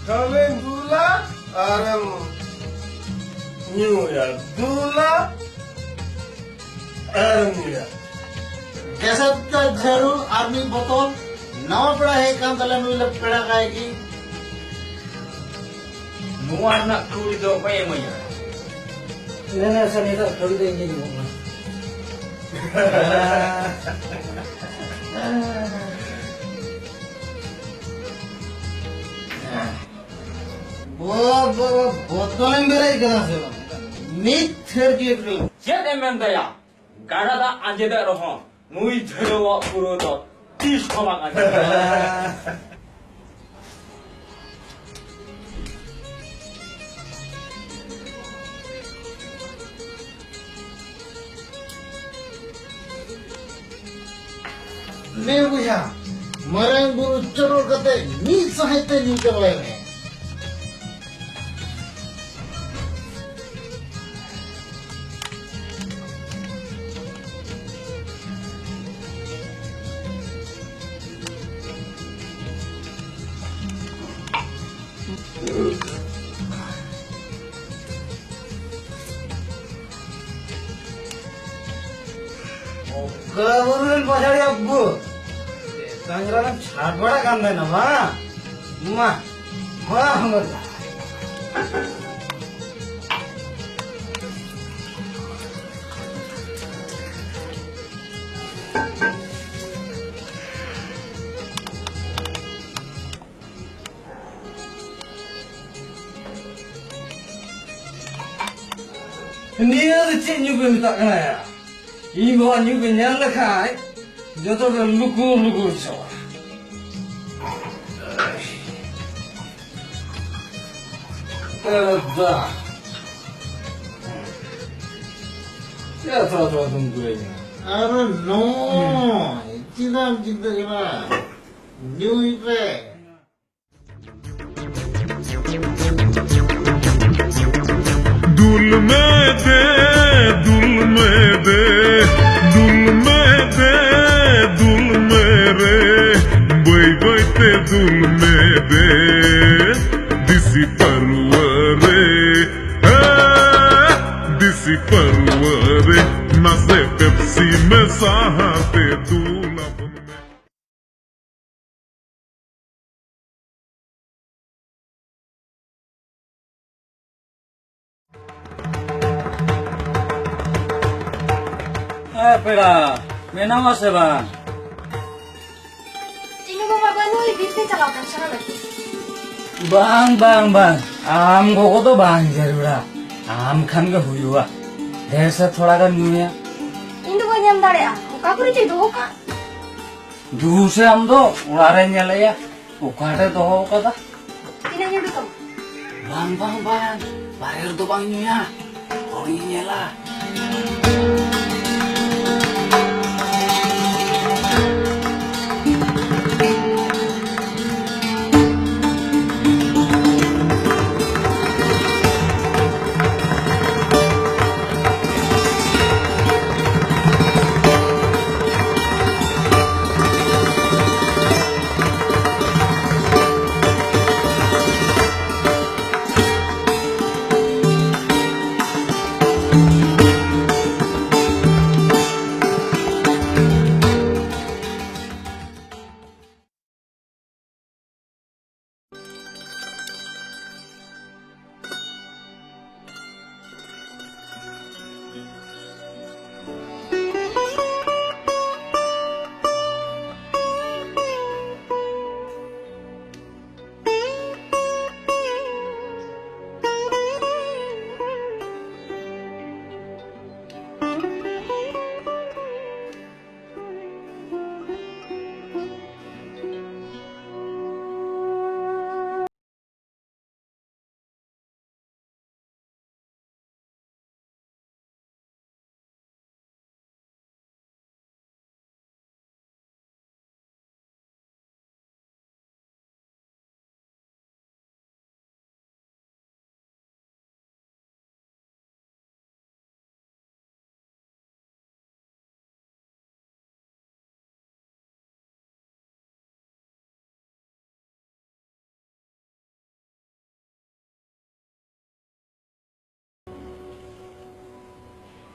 ᱠᱷᱟᱹᱞᱤᱢ ᱫᱩᱞᱟ ᱟᱨᱮᱢ ᱧᱩᱭᱟ, ᱫᱩᱞᱟ ᱟᱨᱮᱢ ᱧᱩᱭᱟ᱾ ᱡᱮᱥᱮ ᱛᱮ ᱡᱷᱟᱹᱨᱩ ᱟᱨ ᱢᱤᱫ ᱵᱳᱛᱚᱞ, ᱱᱟᱣᱟ ᱯᱮᱲᱟ ᱦᱮᱡ ᱠᱟᱱ ᱛᱟᱞᱮ, ᱱᱩᱭ ᱞᱮ ᱯᱮᱲᱟ ᱠᱟᱭ ᱜᱮ᱾ ᱱᱚᱣᱟ ᱨᱮᱱᱟᱜ ᱠᱟᱹᱣᱰᱤ ᱫᱚ ᱚᱠᱚᱭᱮ ᱮᱢᱟᱹᱧᱟ? ᱞᱟᱹᱭ ᱢᱮ ᱥᱮ, ᱱᱤᱛᱚᱜ ᱠᱟᱹᱣᱰᱤ ᱫᱚ ᱤᱧ ᱜᱤᱧ ᱮᱢᱚᱜ ᱠᱟᱱᱟ᱾ ᱵᱚ-, ᱵᱚ-, ᱵᱚ-, ᱵᱚᱛᱚᱞᱮᱢ ᱵᱮᱨᱮᱫ ᱠᱟᱫᱟ ᱥᱮ ᱵᱟᱝ? ᱢᱤᱫ ᱛᱷᱟᱹᱨ ᱜᱮ ᱪᱮᱫ ᱮᱢ ᱢᱮᱱ ᱫᱟᱭᱟ? ᱜᱟᱰᱟ ᱫᱟᱜ ᱟᱸᱡᱮᱫᱚᱜ ᱨᱮᱦᱚᱸ ᱱᱩᱭ ᱡᱷᱟᱹᱨᱣᱟᱜ ᱯᱩᱨᱟᱹ ᱫᱚ ᱛᱤᱥ ᱦᱚᱸ ᱵᱟᱝ ᱟᱸᱡᱮᱫᱚᱜᱼᱟ᱾ ᱱᱮ ᱵᱚᱭᱦᱟ, ᱢᱟᱨᱟᱝ ᱵᱩᱨᱩ ᱪᱚᱰᱚᱨ ᱠᱟᱛᱮ ᱢᱤᱫ ᱥᱟᱦᱮᱫ ᱛᱮ ᱧᱩ ᱪᱟᱵᱟᱭ ᱢᱮ᱾ ᱚᱠᱟ ᱵᱩᱨᱩ ᱨᱮᱱ ᱯᱟᱥᱟᱲᱤ ᱟᱵᱚ? ᱪᱮᱛᱟᱱ ᱨᱮᱢ ᱪᱷᱟᱴ ᱵᱟᱲᱟᱜ ᱠᱟᱱ ᱛᱟᱦᱮᱱᱟ ᱵᱟᱝ? ᱢᱟ, ᱢᱟ, ᱢᱟ᱾ ᱱᱤᱭᱟᱹ ᱫᱚ ᱪᱮᱫ ᱧᱩ ᱯᱮ ᱢᱮᱛᱟᱜ ᱠᱟᱱᱟ ᱭᱟ? ᱤᱧ ᱵᱟᱵᱟ ᱧᱩ ᱯᱮ ᱧᱮᱞ ᱞᱮᱠᱷᱟᱡ ᱡᱚᱛᱚ ᱯᱮ ᱞᱩᱠᱩ ᱞᱩᱠᱩ ᱪᱟᱵᱟᱜᱼᱟ᱾ ᱮ ᱫᱟ᱾ ᱪᱮᱫ ᱛᱷᱚᱲᱟ ᱛᱷᱚᱲᱟ ᱫᱚᱢ ᱫᱩᱞᱟᱹᱧᱟ? ᱟᱨᱮ ᱱᱚᱜᱼᱚᱭ, ᱪᱮᱫᱟᱜ ᱮᱢ ᱪᱤᱱᱛᱟᱹᱜ ᱠᱟᱱᱟ? ᱧᱩᱭ ᱯᱮ᱾ ᱫᱩᱞ ᱢᱮ ᱫᱮ, ᱫᱩᱞ ᱢᱮ ᱫᱮ, ᱫᱩᱞ ᱢᱮ ᱫᱮ, ᱫᱩᱞ ᱢᱮ ᱨᱮ, ᱵᱟᱹᱭ ᱵᱟᱹᱭ ᱛᱮ ᱫᱩᱞ ᱢᱮ ᱫᱮ, ᱫᱮᱥᱤ ᱯᱟᱹᱨᱣᱟᱹ ᱨᱮ, ᱦᱮ, ᱫᱮᱥᱤ ᱯᱟᱹᱨᱣᱟᱹ ᱨᱮ, ᱱᱟᱥᱮ ᱯᱮᱯᱥᱤ ᱢᱮᱥᱟ ᱟᱛᱮ ᱫᱩᱞ ᱟᱵᱚᱱ ᱢᱮ᱾ ᱮ ᱯᱮᱲᱟ, ᱢᱮᱱᱟᱢᱟ ᱥᱮ ᱵᱟᱝ? ᱪᱤᱱᱩ ᱵᱟᱵᱟ ᱵᱟᱹᱱᱩᱭ, ᱵᱤᱨ ᱛᱮ ᱪᱟᱞᱟᱣ ᱠᱟᱱ ᱥᱟᱦᱟᱱ ᱟᱹᱜᱩ᱾ ᱵᱟᱝ, ᱵᱟᱝ, ᱵᱟᱝ, ᱟᱢ ᱜᱚᱜᱚ ᱫᱚ ᱵᱟᱝ ᱡᱟᱹᱨᱩᱲᱟ, ᱟᱢ ᱠᱷᱟᱱ ᱜᱮ ᱦᱩᱭᱩᱜᱼᱟ᱾ ᱰᱷᱮᱨ ᱥᱮ ᱛᱷᱚᱲᱟ ᱜᱟᱱ ᱧᱩᱭᱟ᱾ ᱤᱧ ᱫᱚ ᱵᱟᱹᱧ ᱮᱢ ᱫᱟᱲᱮᱭᱟᱜᱼᱟ, ᱚᱠᱟ ᱠᱚᱨᱮ ᱪᱚᱭ ᱫᱚᱦᱚ ᱠᱟᱜ᱾ ᱫᱩ ᱥᱮ ᱟᱢ ᱫᱚ ᱚᱲᱟᱜ ᱨᱮ ᱧᱮᱞᱮᱭᱟ, ᱚᱠᱟᱨᱮ ᱫᱚᱦᱚ ᱟᱠᱟᱫᱟ? ᱛᱤᱱᱟᱹᱜ ᱧᱩ ᱦᱩᱭᱩᱜ ᱛᱟᱢᱟ? ᱵᱟᱝ, ᱵᱟᱝ, ᱵᱟᱝ, ᱵᱟᱨᱦᱮ ᱨᱮᱫᱚ ᱵᱟᱝ ᱧᱩᱭᱟ, ᱦᱚᱲᱤᱧ ᱧᱮᱞᱟ᱾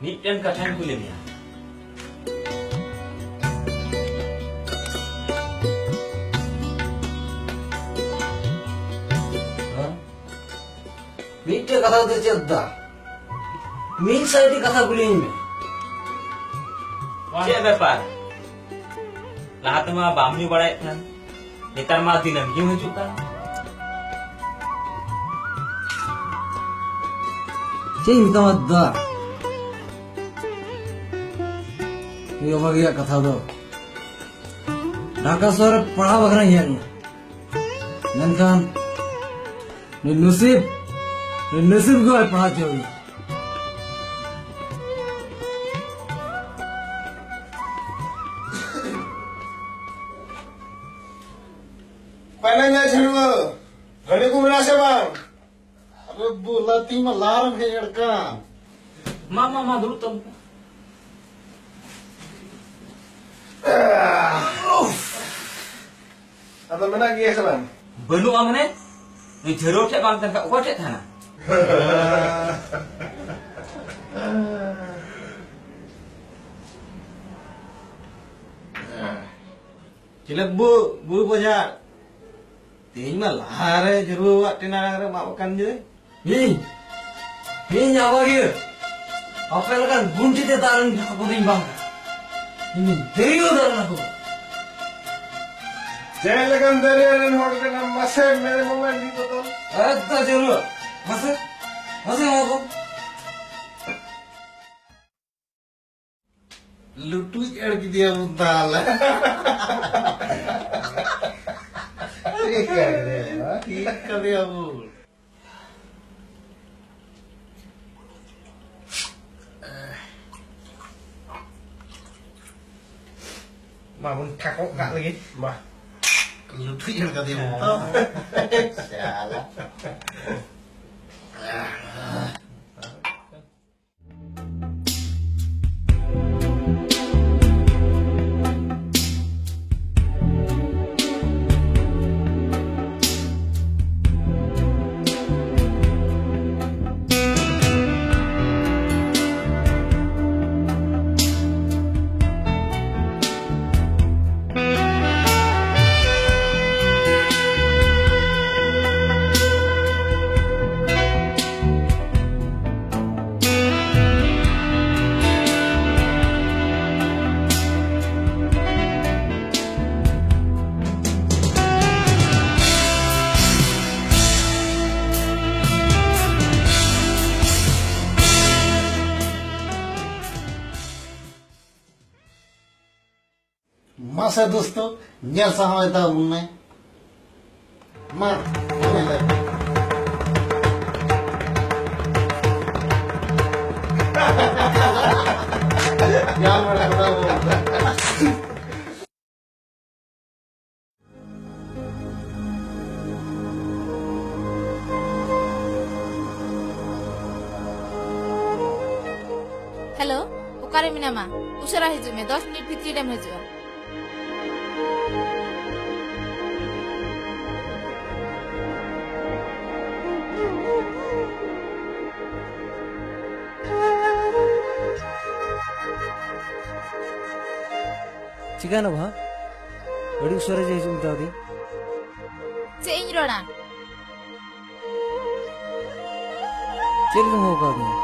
ᱢᱤᱫᱴᱮᱱ ᱠᱟᱛᱷᱟᱧ ᱠᱩᱞᱤ ᱢᱮᱭᱟ᱾ ᱦᱮᱸ? ᱢᱤᱫᱴᱮᱱ ᱠᱟᱛᱷᱟ ᱫᱚ ᱪᱮᱫ ᱫᱟ? ᱢᱤᱫ ᱥᱟᱭᱴᱤ ᱠᱟᱛᱷᱟ ᱠᱩᱞᱤᱭᱤᱧ ᱢᱮ᱾ ᱪᱮᱫ ᱵᱮᱯᱟᱨ? ᱞᱟᱦᱟ ᱛᱮᱢᱟ ᱵᱟᱢ ᱧᱩ ᱵᱟᱲᱟᱭᱮᱫ ᱛᱟᱦᱮᱱ, ᱱᱮᱛᱟᱨ ᱢᱟ ᱫᱤᱱᱟᱹᱢ ᱜᱮᱢ ᱦᱤᱡᱩᱜ ᱠᱟᱱ᱾ ᱪᱮᱫ ᱤᱧ ᱢᱮᱛᱟᱢᱟ ᱫᱟ? ᱱᱤᱭᱟᱹ ᱵᱷᱟᱜᱤᱭᱟᱜ ᱠᱟᱛᱷᱟ ᱫᱚ, ᱰᱷᱟᱠᱟ ᱥᱚᱦᱚᱨ ᱨᱮ ᱯᱟᱲᱦᱟᱣ ᱵᱟᱠᱷᱨᱟᱧ ᱦᱮᱡ ᱞᱮᱱᱟ, ᱢᱮᱱᱠᱷᱟᱱ ᱱᱩᱭ ᱱᱩᱥᱤᱵ, ᱱᱩᱭ ᱱᱩᱥᱤᱵ ᱜᱮ ᱵᱟᱭ ᱯᱟᱲᱦᱟᱣ ᱦᱚᱪᱚ ᱦᱩᱭᱩᱜ᱾ ᱯᱟᱞᱮ ᱧᱟ ᱡᱷᱟᱹᱲᱩᱣᱟᱹ, ᱜᱟᱹᱰᱤ ᱠᱚ ᱢᱮᱱᱟᱜ ᱥᱮ ᱵᱟᱝ? ᱟᱨᱮ ᱵᱩᱞᱟᱹᱛᱤ ᱢᱟ ᱞᱟᱦᱟ ᱨᱮᱢ ᱦᱮᱡ ᱟᱠᱟᱱ᱾ ᱢᱟ, ᱢᱟ, ᱢᱟ, ᱫᱩᱲᱩᱵ ᱛᱟᱵᱚᱱ ᱯᱮ᱾ ᱟᱫᱚ ᱢᱮᱱᱟᱜ ᱜᱮᱭᱟ ᱥᱮ ᱵᱟᱝ? ᱵᱟᱹᱱᱩᱜᱼᱟ ᱢᱟᱱᱮ? ᱱᱩᱭ ᱡᱷᱟᱹᱨᱣᱟᱹ ᱴᱷᱮᱡ ᱵᱟᱝ ᱛᱟᱦᱮᱱ ᱠᱷᱟᱱ ᱚᱠᱚᱭ ᱴᱷᱮᱡ ᱛᱟᱦᱮᱱᱟ? ᱪᱤᱞᱟᱹᱠ ᱵᱩ, ᱵᱩ ᱵᱚᱡᱷᱟ᱾ ᱛᱮᱦᱮᱧ ᱢᱟ ᱞᱟᱦᱟᱨᱮ ᱡᱷᱟᱹᱨᱣᱟᱹᱣᱟᱜ ᱴᱮᱱᱟ ᱨᱮ ᱢᱟᱜ ᱟᱠᱟᱱ ᱡᱮ᱾ ᱤᱧ, ᱤᱧ ᱟᱵᱟᱜᱤᱭᱟᱹ, ᱟᱯᱮ ᱞᱮᱠᱟᱱ ᱜᱩᱱᱴᱷᱤ ᱛᱮ ᱫᱟᱜ ᱨᱮᱱ ᱦᱟᱹᱠᱩ ᱫᱚᱧ ᱵᱟᱝ ᱠᱟᱱᱟ᱾ ᱤᱧ ᱫᱮᱨᱤᱭᱟᱹ ᱫᱟᱜ ᱨᱮᱱ ᱦᱟᱹᱠᱩ᱾ ᱪᱮᱫ ᱞᱮᱠᱟᱱ ᱫᱮᱨᱤᱭᱟᱹ ᱨᱮᱱ ᱦᱚᱲ ᱠᱟᱱᱟᱢ? ᱢᱟᱥᱮ ᱢᱮᱱ ᱢᱮ ᱢᱤᱫ ᱵᱚᱛᱚᱞ᱾ ᱮᱠᱫᱚᱢ ᱡᱟᱹᱨᱩᱲ᱾ ᱢᱟᱥᱮ, ᱢᱟᱥᱮ ᱮᱢᱟ ᱠᱚ᱾ ᱞᱩᱴᱩᱡ ᱮᱲ ᱠᱮᱫᱮᱭᱟ ᱵᱚᱱ ᱛᱟᱦᱞᱮ᱾ ᱴᱷᱤᱠ ᱠᱟᱱ ᱜᱮᱭᱟ᱾ ᱴᱷᱤᱠ ᱠᱟᱫᱮᱭᱟ ᱵᱚᱱ᱾ ᱢᱟ ᱵᱚᱱ ᱴᱷᱟᱠᱚᱜ ᱠᱟᱜ ᱞᱮᱜᱮ᱾ ᱢᱟ᱾ ᱞᱩᱴᱩᱡ ᱮᱲ ᱠᱟᱫᱮᱭᱟ ᱵᱚᱱ ᱛᱚ᱾ ᱥᱟᱞᱟ᱾ ᱢᱟᱥᱮ ᱫᱳᱥᱛᱳ, ᱧᱮᱞ ᱥᱟᱦᱟᱣ ᱛᱟᱵᱚᱱ ᱢᱮ᱾ ᱢᱟ, ᱧᱮᱞ ᱞᱮ᱾ ᱧᱟᱢ ᱵᱟᱲᱟ ᱠᱟᱫᱟ ᱵᱚᱱ᱾ ᱦᱮᱞᱳ, ᱚᱠᱟᱨᱮ ᱢᱮᱱᱟᱢᱟ? ᱩᱥᱟᱹᱨᱟ ᱦᱤᱡᱩᱜ ᱢᱮ, ᱫᱚᱥ ᱢᱤᱱᱤᱴ ᱵᱷᱤᱛᱨᱤ ᱨᱮᱢ ᱦᱤᱡᱩᱜᱼᱟ᱾ ᱪᱤᱠᱟᱹᱭᱮᱱᱟ ᱵᱟᱦᱟ? ᱟᱹᱰᱤ ᱩᱥᱟᱹᱨᱟ ᱡᱮ ᱦᱤᱡᱩᱜ ᱢᱮᱛᱟᱣ ᱫᱤᱧ᱾ ᱪᱮᱫ ᱤᱧ ᱨᱚᱲᱟ? ᱪᱮᱫ ᱞᱮᱠᱟᱢ ᱦᱚᱦᱚ ᱟᱠᱟᱫᱤᱧᱟ?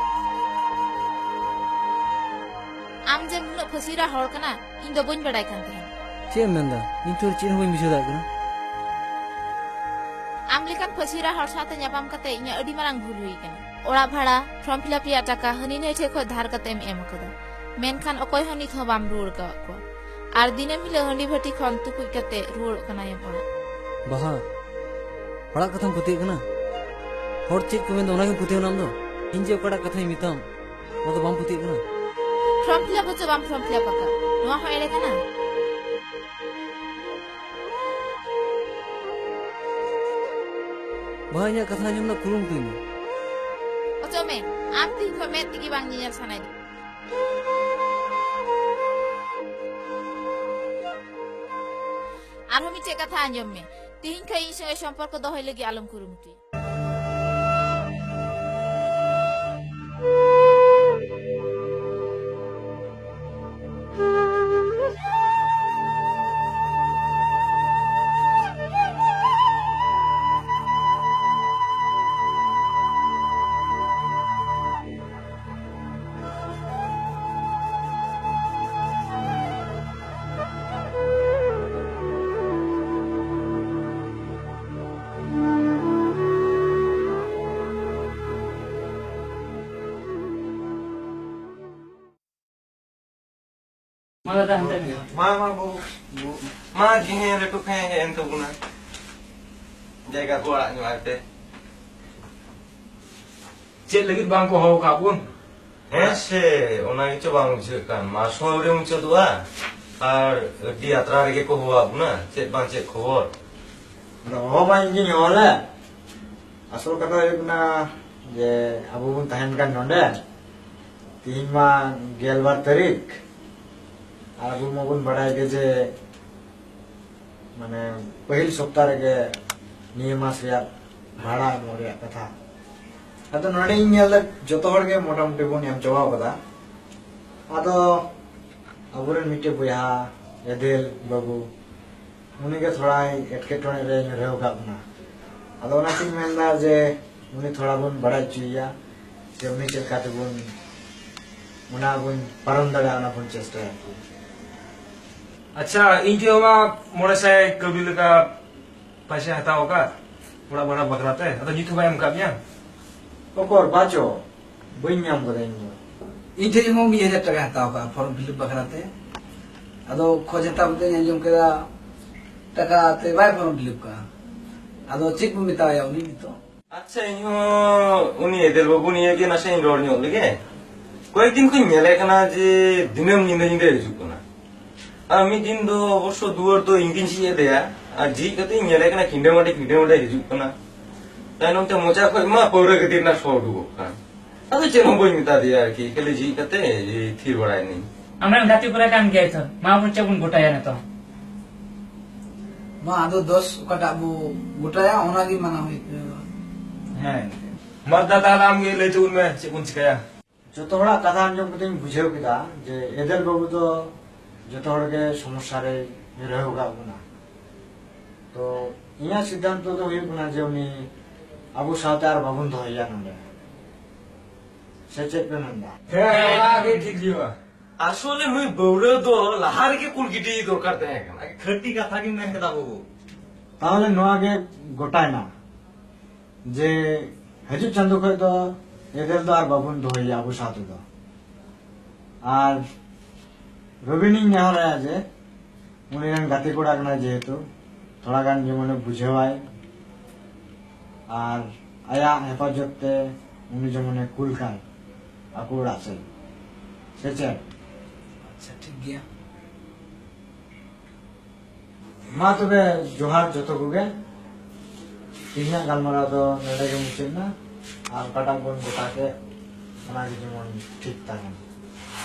ᱟᱢ ᱡᱮᱢ ᱩᱱᱟᱹᱜ ᱯᱷᱟᱹᱥᱤᱨᱟ ᱦᱚᱲ ᱠᱟᱱᱟ, ᱤᱧ ᱫᱚ ᱵᱟᱹᱧ ᱵᱟᱰᱟᱭ ᱠᱟᱱ ᱛᱟᱦᱮᱸᱫ᱾ ᱪᱮᱫ ᱮᱢ ᱢᱮᱱᱫᱟ? ᱤᱧ ᱛᱚ ᱪᱮᱫ ᱦᱚᱸ ᱵᱟᱹᱧ ᱵᱩᱡᱷᱟᱹᱣ ᱫᱟᱲᱮᱭᱟᱜ ᱠᱟᱱᱟ᱾ ᱟᱢ ᱞᱮᱠᱟᱱ ᱯᱷᱟᱹᱥᱤᱨᱟ ᱦᱚᱲ ᱥᱟᱶᱛᱮ ᱧᱟᱯᱟᱢ ᱠᱟᱛᱮ ᱤᱧᱟᱹᱜ ᱟᱹᱰᱤ ᱢᱟᱨᱟᱝ ᱵᱷᱩᱞ ᱦᱩᱭ ᱟᱠᱟᱱᱟ᱾ ᱚᱲᱟᱜ ᱵᱷᱟᱲᱟ, ᱯᱷᱨᱚᱢ ᱯᱷᱤᱞᱟᱯ ᱨᱮᱭᱟᱜ ᱴᱟᱠᱟ ᱦᱟᱹᱱᱤ ᱱᱟᱹᱭ ᱴᱷᱮᱱ ᱠᱷᱚᱱ ᱫᱷᱟᱨ ᱠᱟᱛᱮᱢ ᱮᱢ ᱟᱠᱟᱫᱟ, ᱢᱮᱱᱠᱷᱟᱱ ᱚᱠᱚᱭ ᱦᱚᱸ ᱱᱤᱛ ᱦᱚᱸ ᱵᱟᱢ ᱨᱩᱣᱟᱹᱲ ᱟᱠᱟᱣᱟᱫ ᱠᱚᱣᱟ᱾ ᱟᱨ ᱫᱤᱱᱟᱹᱢ ᱦᱤᱞᱳᱜ ᱦᱟᱺᱰᱤ ᱵᱷᱟᱹᱴᱤ ᱠᱷᱚᱱ ᱛᱩᱠᱩᱡ ᱠᱟᱛᱮ ᱨᱩᱣᱟᱹᱲᱚᱜ ᱠᱟᱱᱟᱭᱮᱢ ᱚᱲᱟᱜ᱾ ᱵᱟᱦᱟ, ᱦᱚᱲᱟᱜ ᱠᱟᱛᱷᱟᱢ ᱯᱟᱹᱛᱭᱟᱹᱜ ᱠᱟᱱᱟ? ᱦᱚᱲ ᱪᱮᱫ ᱠᱚ ᱢᱮᱱᱫᱟ ᱚᱱᱟᱜᱮᱢ ᱯᱟᱹᱛᱭᱟᱹᱣ ᱠᱟᱱᱟ ᱟᱢ ᱫᱚ? ᱤᱧ ᱡᱮ ᱚᱠᱟᱴᱟᱜ ᱠᱟᱛᱷᱟᱧ ᱢᱮᱛᱟᱢ, ᱚᱱᱟ ᱫᱚ ᱵᱟᱢ ᱯᱟᱹᱛᱭᱟᱹᱜ ᱠᱟᱱᱟ? ᱯᱷᱨᱚᱢ ᱯᱷᱤᱞᱟᱯ ᱦᱚᱪᱚ ᱵᱟᱢ ᱯᱷᱨᱚᱢ ᱯᱷᱤᱞᱟᱯ ᱟᱠᱟᱫ, ᱱᱚᱣᱟ ᱦᱚᱸ ᱮᱲᱮ ᱠᱟᱱᱟ? ᱵᱟᱦᱟ, ᱤᱧᱟᱹᱜ ᱠᱟᱛᱷᱟ ᱟᱸᱡᱚᱢ ᱨᱮᱱᱟᱜ ᱠᱩᱨᱩᱢᱩᱴᱩᱭ ᱢᱮ᱾ ᱚᱪᱚᱜ ᱢᱮ, ᱟᱢ ᱛᱤᱦᱤᱧ ᱠᱷᱚᱱ ᱢᱮᱫ ᱛᱮᱜᱮ ᱵᱟᱝ ᱧᱮᱧᱮᱞ ᱥᱟᱱᱟᱭᱮᱫ᱾ ᱟᱨᱦᱚᱸ ᱢᱤᱫᱴᱮᱡ ᱠᱟᱛᱷᱟ ᱟᱸᱡᱚᱢ ᱢᱮ, ᱛᱤᱦᱤᱧ ᱠᱷᱚᱱ ᱤᱧ ᱥᱚᱸᱜᱮ ᱥᱚᱢᱯᱚᱨᱠᱚ ᱫᱚᱦᱚᱭ ᱞᱟᱹᱜᱤᱫ ᱟᱞᱚᱢ ᱠᱩᱨᱩᱢᱩᱴᱩᱭᱟ᱾ ᱢᱟ, ᱢᱟ, ᱵᱟᱹᱵᱩ, ᱵᱟᱹᱵᱩ, ᱢᱟ, ᱡᱤᱦᱮ ᱞᱟᱹᱴᱩ ᱠᱷᱟᱱ ᱦᱮᱡ ᱮᱱ ᱛᱟᱵᱚᱱᱟ᱾ ᱡᱟᱭᱜᱟ ᱠᱚ ᱟᱲᱟᱜ ᱧᱚᱜ ᱟᱭ ᱯᱮ᱾ ᱪᱮᱫ ᱞᱟᱹᱜᱤᱫ ᱵᱟᱝ ᱠᱚ ᱦᱚᱦᱚ ᱟᱠᱟᱫ ᱵᱚᱱ? ᱦᱮᱸ ᱥᱮ, ᱚᱱᱟ ᱜᱮᱪᱚ ᱵᱟᱝ ᱵᱩᱡᱷᱟᱹᱜ ᱠᱟᱱ᱾ ᱢᱟᱥ ᱦᱚᱸ ᱟᱹᱣᱨᱤ ᱢᱩᱪᱟᱹᱫᱚᱜᱼᱟ, ᱟᱨ ᱟᱹᱰᱤ ᱟᱛᱨᱟ ᱨᱮᱜᱮ ᱠᱚ ᱦᱚᱦᱚ ᱟᱫ ᱵᱚᱱᱟ᱾ ᱪᱮᱫ ᱵᱟᱝ ᱪᱮᱫ ᱠᱷᱚᱵᱚᱨ? ᱟᱫᱚ ᱦᱚᱦᱚ ᱢᱟ ᱤᱧ ᱜᱤᱧ ᱦᱚᱦᱚ ᱞᱮᱫ᱾ ᱟᱥᱚᱞ ᱠᱟᱛᱷᱟ ᱦᱩᱭᱩᱜ ᱠᱟᱱᱟ ᱡᱮ ᱟᱵᱚ ᱵᱚᱱ ᱛᱟᱦᱮᱱ ᱠᱟᱱ ᱱᱚᱰᱮ, ᱛᱤᱦᱤᱧ ᱢᱟ ᱜᱮᱞᱵᱟᱨ ᱛᱟᱹᱨᱤᱠᱷ, ᱟᱨ ᱟᱵᱚ ᱢᱟᱵᱚᱱ ᱵᱟᱲᱟᱭ ᱜᱮ ᱡᱮ ᱢᱟᱱᱮ ᱯᱟᱹᱦᱤᱞ ᱥᱚᱯᱛᱟ ᱨᱮᱜᱮ ᱱᱤᱭᱟᱹ ᱢᱟᱥ ᱨᱮᱭᱟᱜ ᱵᱷᱟᱲᱟ ᱮᱢᱚᱜ ᱨᱮᱭᱟᱜ ᱠᱟᱛᱷᱟ᱾ ᱟᱫᱚ ᱱᱚᱰᱮᱧ ᱧᱮᱞ ᱮᱫᱟ ᱡᱚᱛᱚ ᱦᱚᱲ ᱜᱮ ᱢᱚᱴᱟᱢᱩᱴᱤ ᱵᱚᱱ ᱮᱢ ᱪᱟᱵᱟᱣ ᱠᱟᱫᱟ᱾ ᱟᱫᱚ ᱟᱵᱚᱨᱮᱱ ᱢᱤᱫᱴᱮᱡ ᱵᱚᱭᱦᱟ ᱮᱫᱮᱞ ᱵᱟᱹᱵᱩ, ᱩᱱᱤ ᱜᱮ ᱛᱷᱚᱲᱟᱭ ᱮᱴᱠᱮᱴᱚᱬᱮ ᱨᱮ ᱧᱩᱨᱦᱟᱹᱣ ᱟᱠᱟᱫ ᱵᱚᱱᱟ᱾ ᱟᱫᱚ ᱚᱱᱟᱛᱤᱧ ᱢᱮᱱᱫᱟ ᱡᱮ ᱩᱱᱤ ᱛᱷᱚᱲᱟ ᱵᱚᱱ ᱵᱟᱲᱟᱭ ᱦᱚᱪᱚᱭᱮᱭᱟ ᱡᱮ ᱩᱱᱤ ᱪᱮᱫ ᱞᱮᱠᱟ ᱛᱮᱵᱚᱱ ᱚᱱᱟ ᱵᱚᱱ ᱯᱟᱨᱚᱢ ᱫᱟᱲᱮᱭᱟᱜᱼᱟ, ᱚᱱᱟ ᱵᱚᱱ ᱪᱮᱥᱴᱟᱭᱟ ᱟᱨᱠᱤ᱾ ᱟᱪᱪᱷᱟ, ᱤᱧ ᱴᱷᱮᱱ ᱢᱟ ᱢᱚᱬᱮ ᱥᱟᱭ ᱠᱟᱹᱣᱰᱤ ᱞᱮᱠᱟ ᱯᱚᱭᱥᱟᱭ ᱦᱟᱛᱟᱣ ᱟᱠᱟᱫ ᱚᱲᱟᱜ ᱵᱷᱟᱲᱟ ᱵᱟᱠᱷᱨᱟ ᱛᱮ, ᱟᱫᱚ ᱱᱤᱛ ᱦᱚᱸ ᱵᱟᱭ ᱮᱢ ᱟᱠᱟᱫ ᱢᱮᱭᱟ? ᱚᱠᱚᱨ ᱵᱟᱪᱚ, ᱵᱟᱹᱧ ᱧᱟᱢ ᱠᱟᱫᱟ ᱤᱧ ᱫᱚ᱾ ᱤᱧ ᱴᱷᱮᱱ ᱦᱚᱸ ᱢᱤᱫ ᱦᱟᱡᱟᱨ ᱴᱟᱠᱟᱭ ᱦᱟᱛᱟᱣ ᱟᱠᱟᱫ ᱯᱷᱚᱨᱢ ᱯᱷᱤᱞᱟᱯ ᱵᱟᱠᱷᱨᱟ ᱛᱮ᱾ ᱟᱫᱚ ᱠᱷᱚᱡᱽ ᱦᱟᱛᱟᱣ ᱠᱟᱛᱮᱧ ᱟᱸᱡᱚᱢ ᱠᱮᱫᱟ ᱴᱟᱠᱟ ᱛᱮ ᱵᱟᱭ ᱯᱷᱚᱨᱢ ᱯᱷᱤᱞᱟᱯ ᱠᱟᱜᱼᱟ᱾ ᱟᱫᱚ ᱪᱮᱫ ᱵᱚ ᱢᱮᱛᱟᱣᱟᱭᱟ ᱩᱱᱤ ᱱᱤᱛᱚᱜ? ᱟᱪᱪᱷᱟ, ᱤᱧ ᱦᱚᱸ ᱩᱱᱤ ᱮᱫᱮᱞ ᱵᱟᱹᱵᱩ ᱱᱤᱭᱟᱹ ᱜᱮ ᱱᱟᱥᱮ ᱤᱧ ᱨᱚᱲ ᱧᱚᱜ ᱞᱮᱜᱮ᱾ ᱠᱚᱭᱮᱠ ᱫᱤᱱ ᱠᱷᱚᱱ ᱧᱮᱞᱮ ᱠᱟᱱᱟ ᱡᱮ ᱫᱤᱱᱟᱹᱢ ᱧᱤᱫᱟᱹ ᱧᱤᱫᱟᱹ ᱦᱤᱡᱩᱜ ᱠᱟᱱᱟ᱾ ᱟᱨ ᱢᱤᱫ ᱫᱤᱱ ᱫᱚ ᱚᱵᱚᱥᱥᱚ ᱫᱩᱣᱟᱹᱨ ᱫᱚ ᱤᱧ ᱜᱤᱧ ᱡᱷᱤᱡ ᱟᱫᱮᱭᱟ, ᱟᱨ ᱡᱷᱤᱡ ᱠᱟᱛᱮ ᱤᱧ ᱧᱮᱞᱮ ᱠᱟᱱᱟ ᱠᱤᱸᱰᱟᱹ ᱢᱟᱹᱰᱤ ᱠᱤᱸᱰᱟᱹ ᱢᱟᱹᱰᱤ ᱦᱤᱡᱩᱜ ᱠᱟᱱᱟ᱾ ᱛᱟᱭᱱᱚᱢ ᱛᱮ ᱢᱚᱪᱟ ᱠᱷᱚᱡ ᱢᱟ ᱯᱟᱹᱣᱨᱟᱹ ᱜᱤᱫᱤ ᱨᱮᱱᱟᱜ ᱥᱚ ᱩᱰᱩᱠᱚᱜ ᱠᱟᱱ᱾ ᱟᱫᱚ ᱪᱮᱫ ᱦᱚᱸ ᱵᱟᱹᱧ ᱢᱮᱛᱟ ᱫᱮᱭᱟ ᱟᱨᱠᱤ, ᱠᱷᱟᱹᱞᱤ ᱡᱷᱤᱡ ᱠᱟᱛᱮ ᱛᱷᱤᱨ ᱵᱟᱲᱟᱭ ᱱᱟᱹᱧ᱾ ᱟᱢᱨᱮᱱ ᱜᱟᱛᱮ ᱠᱚᱲᱟ ᱠᱟᱱ ᱜᱮᱭᱟᱭ ᱛᱚ, ᱢᱟ ᱵᱚᱱ ᱪᱮᱫ ᱵᱚᱱ ᱜᱚᱴᱟᱭᱟ ᱱᱤᱛᱚᱝ? ᱢᱟ ᱟᱫᱚ ᱫᱚᱥ ᱚᱠᱟᱴᱟᱜ ᱵᱚ ᱜᱚᱴᱟᱭᱟ, ᱚᱱᱟ ᱜᱮ ᱢᱟᱱᱟ ᱦᱩᱭᱩᱜ ᱠᱟᱱᱟ᱾ ᱦᱮᱸ᱾ ᱢᱟ ᱫᱟ, ᱛᱟᱦᱞᱮ ᱟᱢ ᱜᱮ ᱞᱟᱹᱭ ᱛᱟᱵᱚᱱ ᱢᱮ, ᱪᱮᱫ ᱵᱚᱱ ᱪᱤᱠᱟᱹᱭᱟ? ᱡᱚᱛᱚ ᱦᱚᱲᱟᱜ ᱠᱟᱛᱷᱟ ᱟᱸᱡᱚᱢ ᱠᱟᱛᱮᱧ ᱵᱩᱡᱷᱟᱹᱣ ᱠᱮᱫᱟ ᱡᱮ ᱮᱫᱮᱞ ᱵᱟᱹᱵᱩ ᱫᱚ ᱡᱚᱛᱚ ᱦᱚᱲ ᱜᱮ ᱥᱚᱢᱚᱥᱥᱟ ᱨᱮᱭ ᱧᱩᱨᱦᱟᱹᱣ ᱟᱠᱟᱫ ᱵᱚᱱᱟ᱾ ᱛᱚ ᱤᱧᱟᱹᱜ ᱥᱤᱫᱽᱫᱷᱟᱱᱛᱚ ᱫᱚ ᱦᱩᱭᱩᱜ ᱠᱟᱱᱟ ᱡᱮ ᱩᱱᱤ ᱟᱵᱚ ᱥᱟᱶᱛᱮ ᱟᱨ ᱵᱟᱵᱚᱱ ᱫᱚᱦᱚᱭᱮᱭᱟ ᱱᱚᱰᱮ᱾ ᱥᱮ ᱪᱮᱫ ᱯᱮ ᱢᱮᱱᱫᱟ? ᱦᱮᱸ, ᱚᱱᱟ ᱜᱮ ᱴᱷᱤᱠ ᱦᱩᱭᱩᱜᱼᱟ᱾ ᱟᱥᱚᱞᱮ ᱱᱩᱭ ᱵᱟᱹᱣᱲᱟᱹ ᱫᱚ ᱞᱟᱦᱟ ᱨᱮᱜᱮ ᱠᱩᱞ ᱜᱤᱰᱤ ᱫᱚᱨᱠᱟᱨ ᱛᱟᱦᱮᱸ ᱠᱟᱱᱟ᱾ ᱠᱷᱟᱹᱴᱤ ᱠᱟᱛᱷᱟ ᱜᱮᱢ ᱢᱮᱱ ᱠᱮᱫᱟ ᱵᱟᱹᱵᱩ᱾ ᱛᱟᱦᱚᱞᱮ ᱱᱚᱣᱟ ᱜᱮ ᱜᱚᱴᱟᱭᱮᱱᱟ ᱡᱮ ᱦᱤᱡᱩᱜ ᱪᱟᱸᱫᱚ ᱠᱷᱚᱡ ᱫᱚ ᱮᱫᱮᱞ ᱫᱚ ᱟᱨ ᱵᱟᱵᱚᱱ ᱫᱚᱦᱚᱭᱮᱭᱟ ᱟᱵᱚ ᱥᱟᱶ ᱛᱮᱫᱚ᱾ ᱟᱨ ᱨᱚᱵᱤᱱᱤᱧ ᱱᱮᱦᱚᱨᱟᱭᱟ ᱡᱮ ᱩᱱᱤ ᱨᱮᱱ ᱜᱟᱛᱮ ᱠᱚᱲᱟ ᱠᱟᱱᱟᱭ, ᱡᱮᱦᱮᱛᱩ ᱛᱷᱚᱲᱟ ᱜᱟᱱ ᱡᱮᱢᱚᱱᱮ ᱵᱩᱡᱷᱟᱹᱣᱟᱭ ᱟᱨ ᱟᱭᱟᱜ ᱦᱮᱯᱟᱡᱚᱛ ᱛᱮ ᱩᱱᱤ ᱡᱮᱢᱚᱱᱮ ᱠᱩᱞ ᱠᱟᱭ ᱟᱠᱚ ᱚᱲᱟᱜ ᱥᱮᱫ, ᱥᱮ ᱪᱮᱫ? ᱟᱪᱪᱷᱟ, ᱴᱷᱤᱠ ᱜᱮᱭᱟ᱾ ᱢᱟ ᱛᱚᱵᱮ, ᱡᱚᱦᱟᱨ ᱡᱚᱛᱚ ᱠᱚᱜᱮ᱾ ᱛᱮᱦᱮᱧᱟᱜ ᱜᱟᱞᱢᱟᱨᱟᱣ ᱫᱚ ᱱᱚᱰᱮ ᱜᱮ ᱢᱩᱪᱟᱹᱫ ᱮᱱᱟ᱾ ᱟᱨ ᱚᱠᱟᱴᱟᱜ ᱵᱚᱱ ᱜᱚᱴᱟ ᱠᱮᱫ, ᱚᱱᱟ ᱜᱮ ᱡᱮᱢᱚᱱ ᱴᱷᱤᱠ ᱛᱟᱦᱮᱱ᱾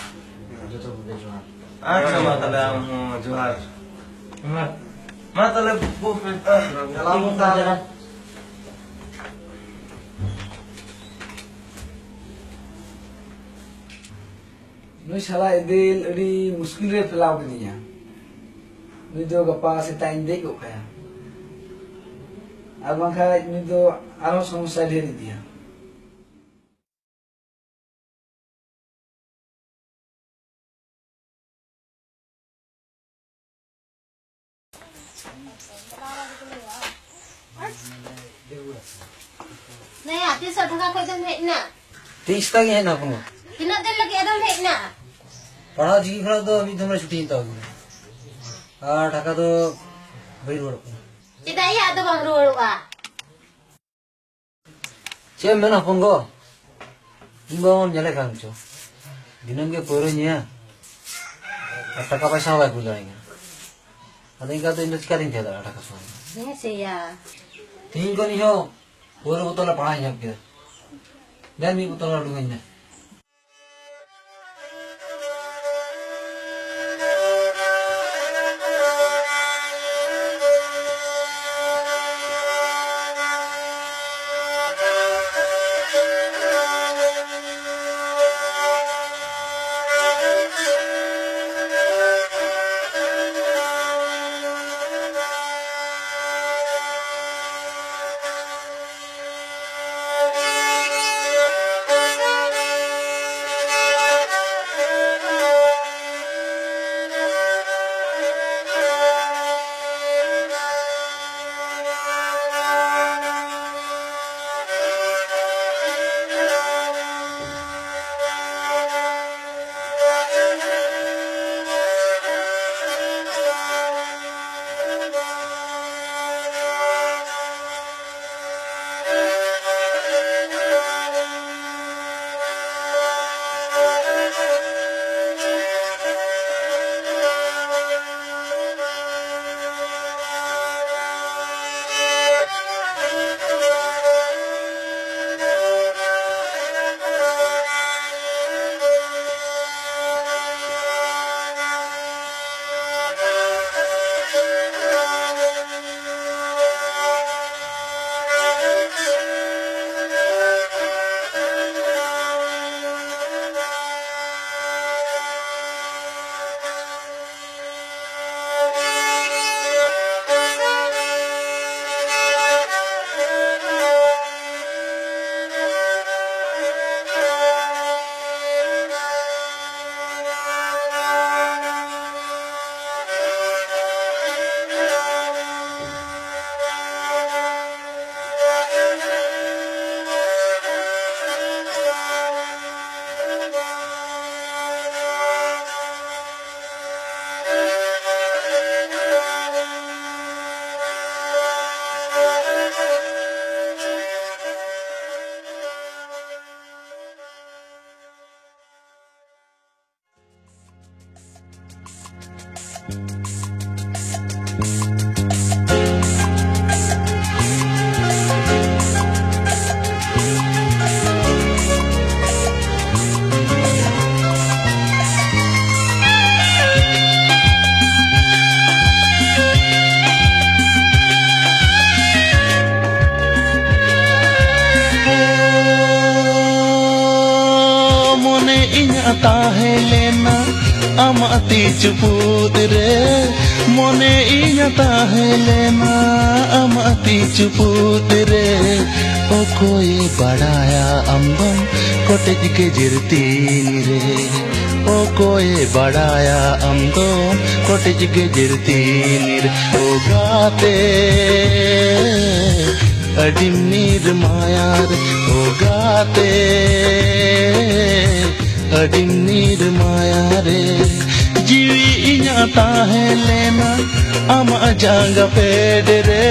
ᱡᱚᱛᱚ ᱠᱚᱜᱮ ᱡᱚᱦᱟᱨ᱾ ᱟᱪᱪᱷᱟ, ᱢᱟ ᱛᱟᱦᱞᱮ ᱟᱢ ᱦᱚᱸ ᱡᱚᱦᱟᱨ᱾ ᱢᱟ ᱛᱟᱦᱞᱮ ᱵᱚ ᱯᱮ᱾ ᱪᱟᱞᱟᱣ ᱵᱚᱱ ᱛᱟᱦᱞᱮ᱾ ᱱᱩᱭ ᱥᱟᱞᱟ ᱮᱫᱮᱞ ᱟᱹᱰᱤ ᱢᱩᱥᱠᱤᱞ ᱨᱮ ᱯᱷᱮᱞᱟᱣ ᱠᱤᱫᱤᱧᱟ᱾ ᱱᱩᱭ ᱫᱚ ᱜᱟᱯᱟ ᱥᱮᱛᱟᱜ ᱤᱧ ᱫᱮᱡ ᱜᱚᱫ ᱠᱟᱭᱟ᱾ ᱟᱨ ᱵᱟᱝᱠᱷᱟᱡ ᱱᱩᱭ ᱫᱚ ᱟᱨᱦᱚᱸ ᱥᱚᱢᱚᱥᱥᱟᱭ ᱰᱷᱮᱨ ᱤᱫᱤᱭᱟ᱾ ᱱᱮᱭᱟ, ᱛᱤᱥᱚᱜ ᱰᱷᱟᱠᱟ ᱠᱷᱚᱡ ᱫᱚᱢ ᱦᱮᱡ ᱮᱱᱟ? ᱛᱤᱥ ᱛᱟᱜᱮ ᱦᱮᱡ ᱮᱱᱟ ᱠᱚᱱᱚ᱾ ᱛᱤᱱᱟᱹᱜ ᱫᱤᱱ ᱞᱟᱹᱜᱤᱫ ᱟᱫᱚᱢ ᱦᱮᱡ ᱮᱱᱟ? ᱯᱟᱲᱦᱟᱣ ᱪᱤᱠᱤ ᱠᱷᱚᱱᱟᱜ ᱫᱚ ᱢᱤᱫ ᱫᱚᱢ ᱨᱮ ᱪᱷᱩᱴᱤᱧ ᱦᱟᱛᱟᱣ ᱠᱮᱫᱟ᱾ ᱟᱨ ᱰᱷᱟᱠᱟ ᱫᱚ ᱵᱟᱹᱧ ᱨᱩᱣᱟᱹᱲᱚᱜ ᱠᱟᱱᱟ᱾ ᱪᱮᱫᱟᱜ ᱭᱟ ᱟᱫᱚ ᱵᱟᱢ ᱨᱩᱣᱟᱹᱲᱚᱜᱼᱟ? ᱪᱮᱫ ᱮᱢ ᱢᱮᱱᱟ ᱦᱚᱯᱚᱱ ᱜᱚ? ᱤᱧ ᱵᱟᱵᱟᱢ ᱧᱮᱞᱮ ᱠᱟᱱ ᱪᱚ, ᱫᱤᱱᱟᱹᱢ ᱜᱮ ᱯᱟᱹᱣᱨᱟᱹ ᱧᱩᱭᱟ᱾ ᱟᱨ ᱴᱟᱠᱟ ᱯᱚᱭᱥᱟ ᱦᱚᱸ ᱵᱟᱭ ᱠᱩᱞ ᱫᱟᱲᱮᱭᱟᱹᱧᱟ᱾ ᱟᱫᱚ ᱤᱱᱠᱟ ᱫᱚ ᱤᱧ ᱫᱚ ᱪᱤᱠᱟᱹᱛᱤᱧ ᱛᱟᱦᱮᱸ ᱫᱟᱲᱮᱭᱟᱜᱼᱟ ᱴᱟᱠᱟ ᱥᱚᱝᱜᱮ? ᱦᱮᱸ ᱥᱮᱭᱟ᱾ ᱛᱤᱦᱤᱧ ᱠᱷᱚᱱ ᱤᱧ ᱦᱚᱸ ᱯᱟᱹᱣᱨᱟᱹ ᱵᱳᱛᱚᱞ ᱨᱮ ᱯᱟᱲᱦᱟᱣ ᱤᱧ ᱮᱦᱚᱵ ᱠᱮᱫᱟ᱾ ᱫᱮᱱ ᱢᱤᱫ ᱵᱳᱛᱚᱞ ᱩᱰᱩᱠᱟᱹᱧ ᱢᱮ᱾ ᱤᱧᱟᱹᱜ ᱛᱟᱦᱮᱸ ᱞᱮᱱᱟ ᱟᱢᱟᱜ ᱛᱤ ᱪᱩᱯᱩᱫ ᱨᱮ, ᱢᱚᱱᱮ ᱤᱧᱟᱹᱜ ᱛᱟᱦᱮᱸ ᱞᱮᱱᱟ ᱟᱢᱟᱜ ᱛᱤ ᱪᱩᱯᱩᱫ ᱨᱮ᱾ ᱚᱠᱚᱭᱮ ᱵᱟᱲᱟᱭᱟ ᱟᱢ ᱫᱚᱢ ᱠᱚᱴᱮᱡ ᱜᱮᱡᱮᱨ ᱛᱤᱱ ᱨᱮ, ᱚᱠᱚᱭᱮ ᱵᱟᱲᱟᱭᱟ ᱟᱢ ᱫᱚᱢ ᱠᱚᱴᱮᱡ ᱜᱮᱡᱮᱨ ᱛᱤᱱ ᱨᱮ᱾ ᱚ ᱜᱟᱛᱮ, ᱟᱹᱰᱤᱢ ᱱᱤᱨ ᱢᱟᱭᱟ ᱨᱮ, ᱚ ᱜᱟᱛᱮ, ᱟᱹᱰᱤᱢ ᱱᱤᱨ ᱢᱟᱭᱟ ᱨᱮ᱾ ᱡᱤᱣᱤ ᱤᱧᱟᱹᱜ ᱛᱟᱦᱮᱸ ᱞᱮᱱᱟ ᱟᱢᱟᱜ ᱡᱟᱸᱜᱟ ᱯᱷᱮᱰ ᱨᱮ,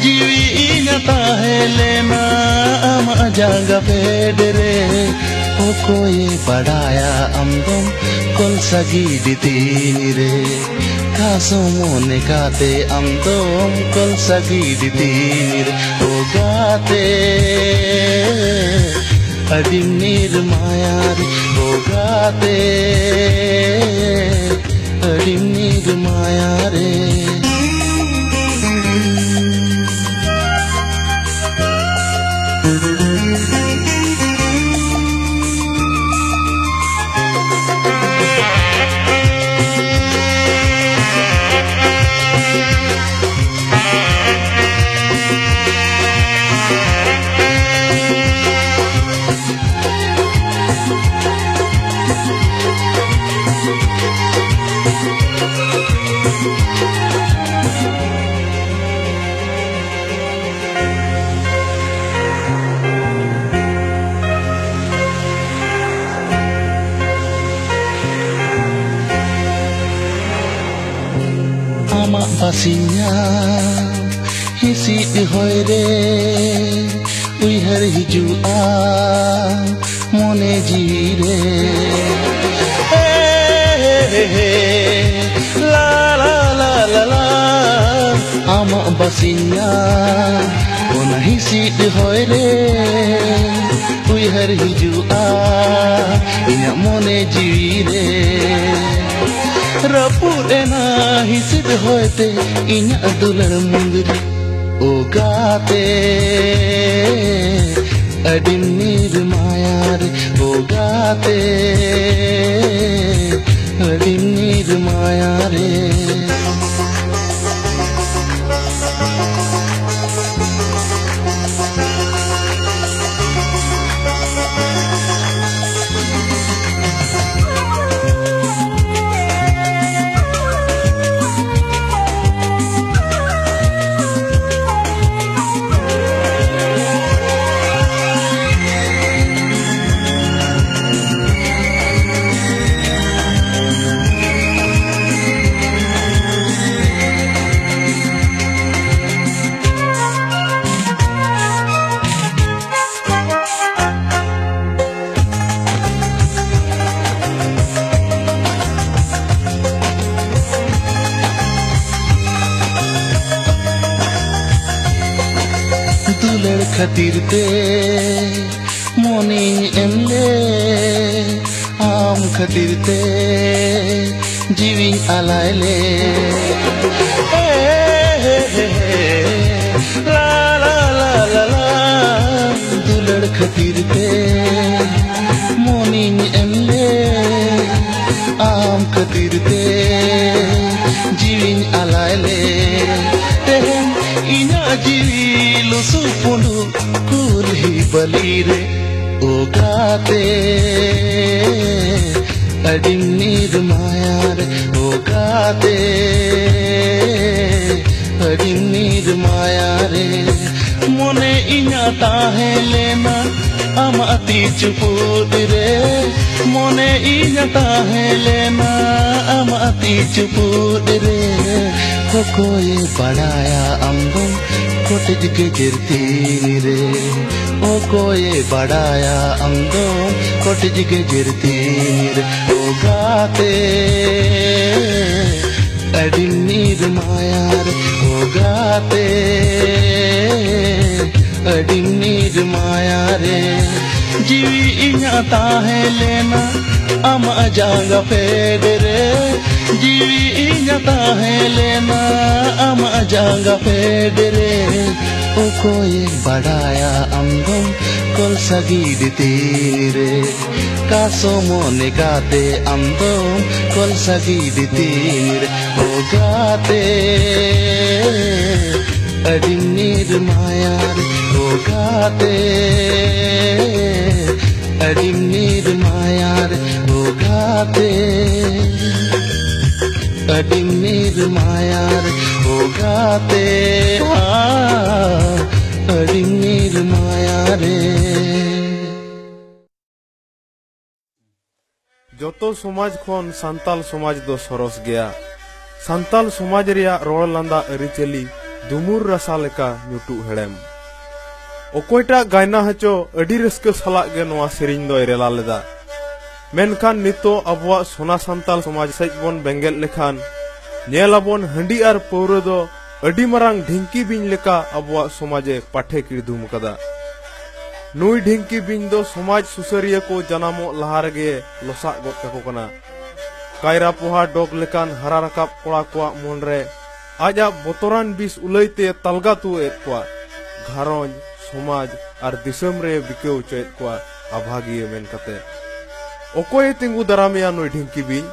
ᱡᱤᱣᱤ ᱤᱧᱟᱹᱜ ᱛᱟᱦᱮᱸ ᱞᱮᱱᱟ ᱟᱢᱟᱜ ᱡᱟᱸᱜᱟ ᱯᱷᱮᱰ ᱨᱮ᱾ ᱚᱠᱚᱭᱮ ᱵᱟᱰᱟᱭᱟ ᱟᱢ ᱫᱚᱢ ᱠᱚᱞ ᱥᱟᱹᱜᱤᱰ ᱛᱤᱱ ᱨᱮ, ᱠᱷᱟᱥ ᱢᱚᱱᱮ ᱠᱟᱛᱮ ᱟᱢ ᱫᱚᱢ ᱠᱚᱞ ᱥᱟᱹᱜᱤᱰ ᱛᱤᱱ ᱨᱮ᱾ ᱚ ᱜᱟᱛᱮ, ᱟᱹᱰᱤᱢ ᱱᱤᱨ ᱢᱟᱭᱟ ᱨᱮ, ᱚ ᱜᱟᱛᱮ, ᱟᱹᱰᱤᱢ ᱱᱤᱨ ᱢᱟᱭᱟ ᱨᱮ᱾ ᱟᱢᱟᱜ ᱵᱟᱥᱤᱧᱟ ᱦᱤᱥᱤᱫ ᱦᱚᱭ ᱨᱮ ᱩᱭᱦᱟᱹᱨ ᱦᱤᱡᱩᱜᱼᱟ ᱢᱚᱱᱮ ᱡᱤᱣᱤ ᱨᱮ᱾ ᱦᱮ, ᱦᱮ, ᱦᱮ, ᱦᱮ, ᱞᱟ, ᱞᱟ, ᱞᱟ, ᱞᱟ, ᱞᱟ᱾ ᱟᱢᱟᱜ ᱵᱟᱥᱤᱧᱟ ᱚᱱᱟ ᱦᱤᱥᱤᱫ ᱦᱚᱭ ᱨᱮ ᱩᱭᱦᱟᱹᱨ ᱦᱤᱡᱩᱜᱼᱟ ᱤᱧᱟᱹᱜ ᱢᱚᱱᱮ ᱡᱤᱣᱤ ᱨᱮ᱾ ᱨᱟᱹᱯᱩᱫ ᱮᱱᱟ ᱦᱤᱥᱤᱫ ᱦᱚᱭ ᱛᱮ ᱤᱧᱟᱹᱜ ᱫᱩᱞᱟᱹᱲ ᱢᱩᱸᱫᱽᱨᱤ᱾ ᱚ ᱜᱟᱛᱮ, ᱟᱹᱰᱤᱢ ᱱᱤᱨ ᱢᱟᱭᱟ ᱜᱟᱛᱮ, ᱟᱹᱰᱤ ᱱᱤᱨ ᱢᱟᱭᱟ ᱨᱮ᱾ ᱫᱩᱞᱟᱹᱲ ᱠᱷᱟᱹᱛᱤᱨ ᱛᱮ ᱢᱚᱱᱮᱧ ᱮᱢ ᱞᱮ, ᱟᱢ ᱠᱷᱟᱹᱛᱤᱨ ᱛᱮ ᱡᱤᱣᱤᱧ ᱟᱞᱟᱭ ᱞᱮ᱾ ᱞᱟ, ᱞᱟ, ᱞᱟ, ᱞᱟ, ᱞᱟ, ᱫᱩᱞᱟᱹᱲ ᱠᱷᱟᱹᱛᱤᱨ ᱛᱮ ᱢᱚᱱᱤᱧ ᱮᱢ ᱞᱮ, ᱟᱢ ᱠᱷᱟᱹᱛᱤᱨ ᱛᱮ ᱡᱤᱣᱤᱧ ᱟᱞᱟᱭ ᱞᱮ᱾ ᱛᱮᱦᱮᱧ ᱤᱧᱟᱹᱜ ᱡᱤᱣᱤ ᱞᱩᱥᱩ ᱯᱩᱸᱰᱩ ᱠᱩᱞᱦᱤ ᱵᱟᱹᱞᱤ ᱨᱮ, ᱳ ᱜᱟᱛᱮ, ᱟᱹᱰᱤ ᱱᱤᱨ ᱢᱟᱭᱟ ᱨᱮ, ᱳ ᱜᱟᱛᱮ, ᱟᱹᱰᱤ ᱱᱤᱨ ᱢᱟᱭᱟ ᱨᱮ᱾ ᱢᱚᱱᱮ ᱤᱧᱟᱹᱜ ᱛᱟᱦᱮᱸ ᱞᱮᱱᱟ ᱟᱢᱟᱜ ᱛᱤ ᱪᱩᱯᱩᱫ ᱨᱮ, ᱢᱚᱱᱮ ᱤᱧᱟᱹᱜ ᱛᱟᱦᱮᱸ ᱞᱮᱱᱟ ᱟᱢᱟᱜ ᱛᱤ ᱪᱩᱯᱩᱫ ᱨᱮ᱾ ᱚᱠᱚᱭᱮ ᱵᱟᱲᱟᱭᱟ ᱟᱢ ᱫᱚᱢ ᱠᱚᱴᱮᱡ ᱜᱮᱡᱮᱨ ᱛᱤᱱ ᱨᱮ, ᱚᱠᱚᱭᱮ ᱵᱟᱲᱟᱭᱟ ᱟᱢ ᱫᱚᱢ ᱠᱚᱴᱮᱡ ᱜᱮᱡᱮᱨ ᱛᱤᱱ ᱨᱮ᱾ ᱳ ᱜᱟᱛᱮ, ᱟᱹᱰᱤ ᱱᱤᱨ ᱢᱟᱭᱟ ᱨᱮ, ᱳ ᱜᱟᱛᱮ, ᱟᱹᱰᱤ ᱱᱤᱨ ᱢᱟᱭᱟ ᱨᱮ᱾ ᱡᱤᱣᱤ ᱤᱧᱟᱹᱜ ᱛᱟᱦᱮᱸ ᱞᱮᱱᱟ ᱟᱢᱟᱜ ᱡᱟᱸᱜᱟ ᱯᱷᱮᱰ ᱨᱮ, ᱡᱤᱣᱤ ᱤᱧᱟᱹᱜ ᱛᱟᱦᱮᱸ ᱞᱮᱱᱟ ᱟᱢᱟᱜ ᱡᱟᱸᱜᱟ ᱯᱷᱮᱰ ᱨᱮ᱾ ᱚᱠᱚᱭᱮ ᱵᱟᱰᱟᱭᱟ ᱟᱢ ᱫᱚᱢ ᱠᱚᱞ ᱥᱟᱹᱜᱤᱰ ᱛᱤᱱᱨᱮ ᱠᱟᱥᱚ ᱢᱚᱱᱮ ᱜᱟᱛᱮ ᱟᱢᱫᱚᱢ ᱠᱚᱞ ᱥᱟᱹᱜᱤᱰ ᱛᱤᱱᱨᱮ ᱳ ᱜᱟᱛᱮ ᱟᱹᱰᱤᱢ ᱱᱤᱨ ᱢᱟᱭᱟᱨ ᱳ ᱜᱟᱛᱮ ᱟᱹᱰᱤᱢ ᱱᱤᱨ ᱢᱟᱭᱟᱨ ᱳ ᱜᱟᱛᱮ ᱟᱹᱰᱤᱢ ᱱᱤᱨ ᱢᱟᱭᱟᱨ ᱳ ᱜᱟᱛᱮ ᱟᱹᱰᱤᱢ ᱱᱤᱨ ᱢᱟᱭᱟᱨᱮ᱾ ᱡᱚᱛᱚ ᱥᱚᱢᱟᱡᱽ ᱠᱷᱚᱱ ᱥᱟᱱᱛᱟᱞ ᱥᱚᱢᱟᱡᱽ ᱫᱚ ᱥᱚᱨᱚᱥ ᱜᱮᱭᱟ᱾ ᱥᱟᱱᱛᱟᱞ ᱥᱚᱢᱟᱡᱽ ᱨᱮᱭᱟᱜ ᱨᱚᱲ ᱞᱟᱸᱫᱟ ᱟᱹᱨᱤᱪᱟᱹᱞᱤ ᱫᱩᱢᱩᱨ ᱨᱟᱥᱟ ᱞᱮᱠᱟ ᱧᱩᱴᱩᱜ ᱦᱮᱲᱮᱢ᱾ ᱚᱠᱚᱭᱴᱟᱜ ᱜᱟᱭᱱᱟ ᱦᱚᱪᱚ ᱟᱹᱰᱤ ᱨᱟᱹᱥᱠᱟᱹ ᱥᱟᱞᱟᱜ ᱜᱮ ᱱᱚᱣᱟ ᱥᱮᱨᱮᱧ ᱫᱚᱭ ᱨᱮᱞᱟ ᱞᱮᱫᱟ᱾ ᱢᱮᱱᱠᱷᱟᱱ ᱱᱤᱛᱚᱜ ᱟᱵᱚᱣᱟᱜ ᱥᱚᱱᱟ ᱥᱟᱱᱛᱟᱞ ᱥᱚᱢᱟᱡᱽ ᱥᱮᱫ ᱵᱚᱱ ᱵᱮᱸᱜᱮᱫ ᱞᱮᱠᱷᱟᱱ ᱧᱮᱞ ᱟᱵᱚᱱ ᱦᱟᱺᱰᱤ ᱟᱨ ᱯᱟᱹᱣᱨᱟᱹ ᱫᱚ ᱟᱹᱰᱤ ᱢᱟᱨᱟᱝ ᱰᱷᱤᱝᱠᱤ ᱵᱤᱧ ᱞᱮᱠᱟ ᱟᱵᱚᱣᱟᱜ ᱥᱚᱢᱟᱡᱽ ᱮ ᱯᱟᱴᱷᱮ ᱠᱤᱲᱫᱩᱢ ᱟᱠᱟᱫᱟ᱾ ᱱᱩᱭ ᱰᱷᱤᱝᱠᱤ ᱵᱤᱧ ᱫᱚ ᱥᱚᱢᱟᱡᱽ ᱥᱩᱥᱟᱹᱨᱤᱭᱟᱹ ᱠᱚ ᱡᱟᱱᱟᱢᱚᱜ ᱞᱟᱦᱟ ᱨᱮᱜᱮ ᱞᱚᱥᱟᱜ ᱜᱚᱫ ᱠᱟᱠᱚ ᱠᱟᱱᱟ᱾ ᱠᱟᱭᱨᱟ ᱯᱚᱦᱟ ᱰᱚᱜᱽ ᱞᱮᱠᱟᱱ ᱦᱟᱨᱟ ᱨᱟᱠᱟᱵ ᱠᱚᱲᱟ ᱠᱚᱣᱟᱜ ᱢᱚᱱᱨᱮ ᱟᱡᱟᱜ ᱵᱚᱛᱚᱨᱟᱱ ᱵᱤᱥ ᱩᱞᱟᱹᱭ ᱛᱮ ᱛᱟᱞᱜᱟ ᱛᱩᱣᱟᱹ ᱮᱫ ᱠᱚᱣᱟ᱾ ᱜᱷᱟᱨᱚᱸᱡᱽ, ᱥᱚᱢᱟᱡᱽ ᱟᱨ ᱫᱤᱥᱚᱢ ᱨᱮ ᱵᱤᱠᱟᱹᱣ ᱦᱚᱪᱚᱭᱮᱫ ᱠᱚᱣᱟ ᱟᱵᱷᱟᱜᱤᱭᱟᱹ ᱢᱮᱱ ᱠᱟᱛᱮ᱾ ᱚᱠᱚᱭᱮ ᱛᱤᱸᱜᱩ ᱫᱟᱨᱟᱢᱮᱭᱟ ᱱᱩᱭ ᱰᱷᱤᱝᱠᱤ ᱵᱤᱧ?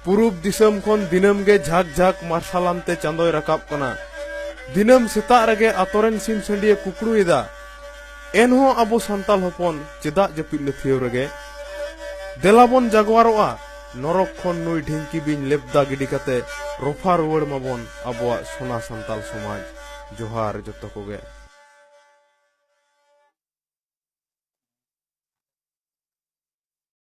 ᱯᱩᱨᱩᱵ ᱫᱤᱥᱚᱢ ᱠᱷᱚᱱ ᱫᱤᱱᱟᱹᱢ ᱜᱮ ᱡᱷᱟᱠ ᱡᱷᱟᱠ ᱢᱟᱨᱥᱟᱞᱟᱱ ᱛᱮ ᱪᱟᱸᱫᱚᱭ ᱨᱟᱠᱟᱵ ᱠᱟᱱᱟ᱾ ᱫᱤᱱᱟᱹᱢ ᱥᱮᱛᱟᱜ ᱨᱮᱜᱮ ᱟᱛᱳ ᱨᱮᱱ ᱥᱤᱢ ᱥᱟᱺᱰᱤᱭᱮ ᱠᱩᱠᱲᱩᱭᱮᱫᱟ᱾ ᱮᱱᱦᱚᱸ ᱟᱵᱚ ᱥᱟᱱᱛᱟᱞ ᱦᱚᱯᱚᱱ ᱪᱮᱫᱟᱜ ᱡᱟᱹᱯᱤᱫ ᱞᱟᱹᱛᱷᱤᱭᱟᱹᱣ ᱨᱮᱜᱮ? ᱫᱮᱞᱟ ᱵᱚᱱ ᱡᱟᱜᱣᱟᱨᱚᱜᱼᱟ, ᱱᱚᱨᱚᱠ ᱠᱷᱚᱱ ᱱᱩᱭ ᱰᱷᱤᱝᱠᱤ ᱵᱤᱧ ᱞᱮᱵᱫᱟ ᱜᱤᱰᱤ ᱠᱟᱛᱮ ᱨᱚᱯᱷᱟ ᱨᱩᱣᱟᱹᱲ ᱢᱟᱵᱚᱱ ᱟᱵᱚᱣᱟᱜ ᱥᱚᱱᱟ ᱥᱟᱱᱛᱟᱞ ᱥᱚᱢᱟᱡᱽ᱾ ᱡᱚᱦᱟᱨ ᱡᱚᱛᱚ ᱠᱚᱜᱮ᱾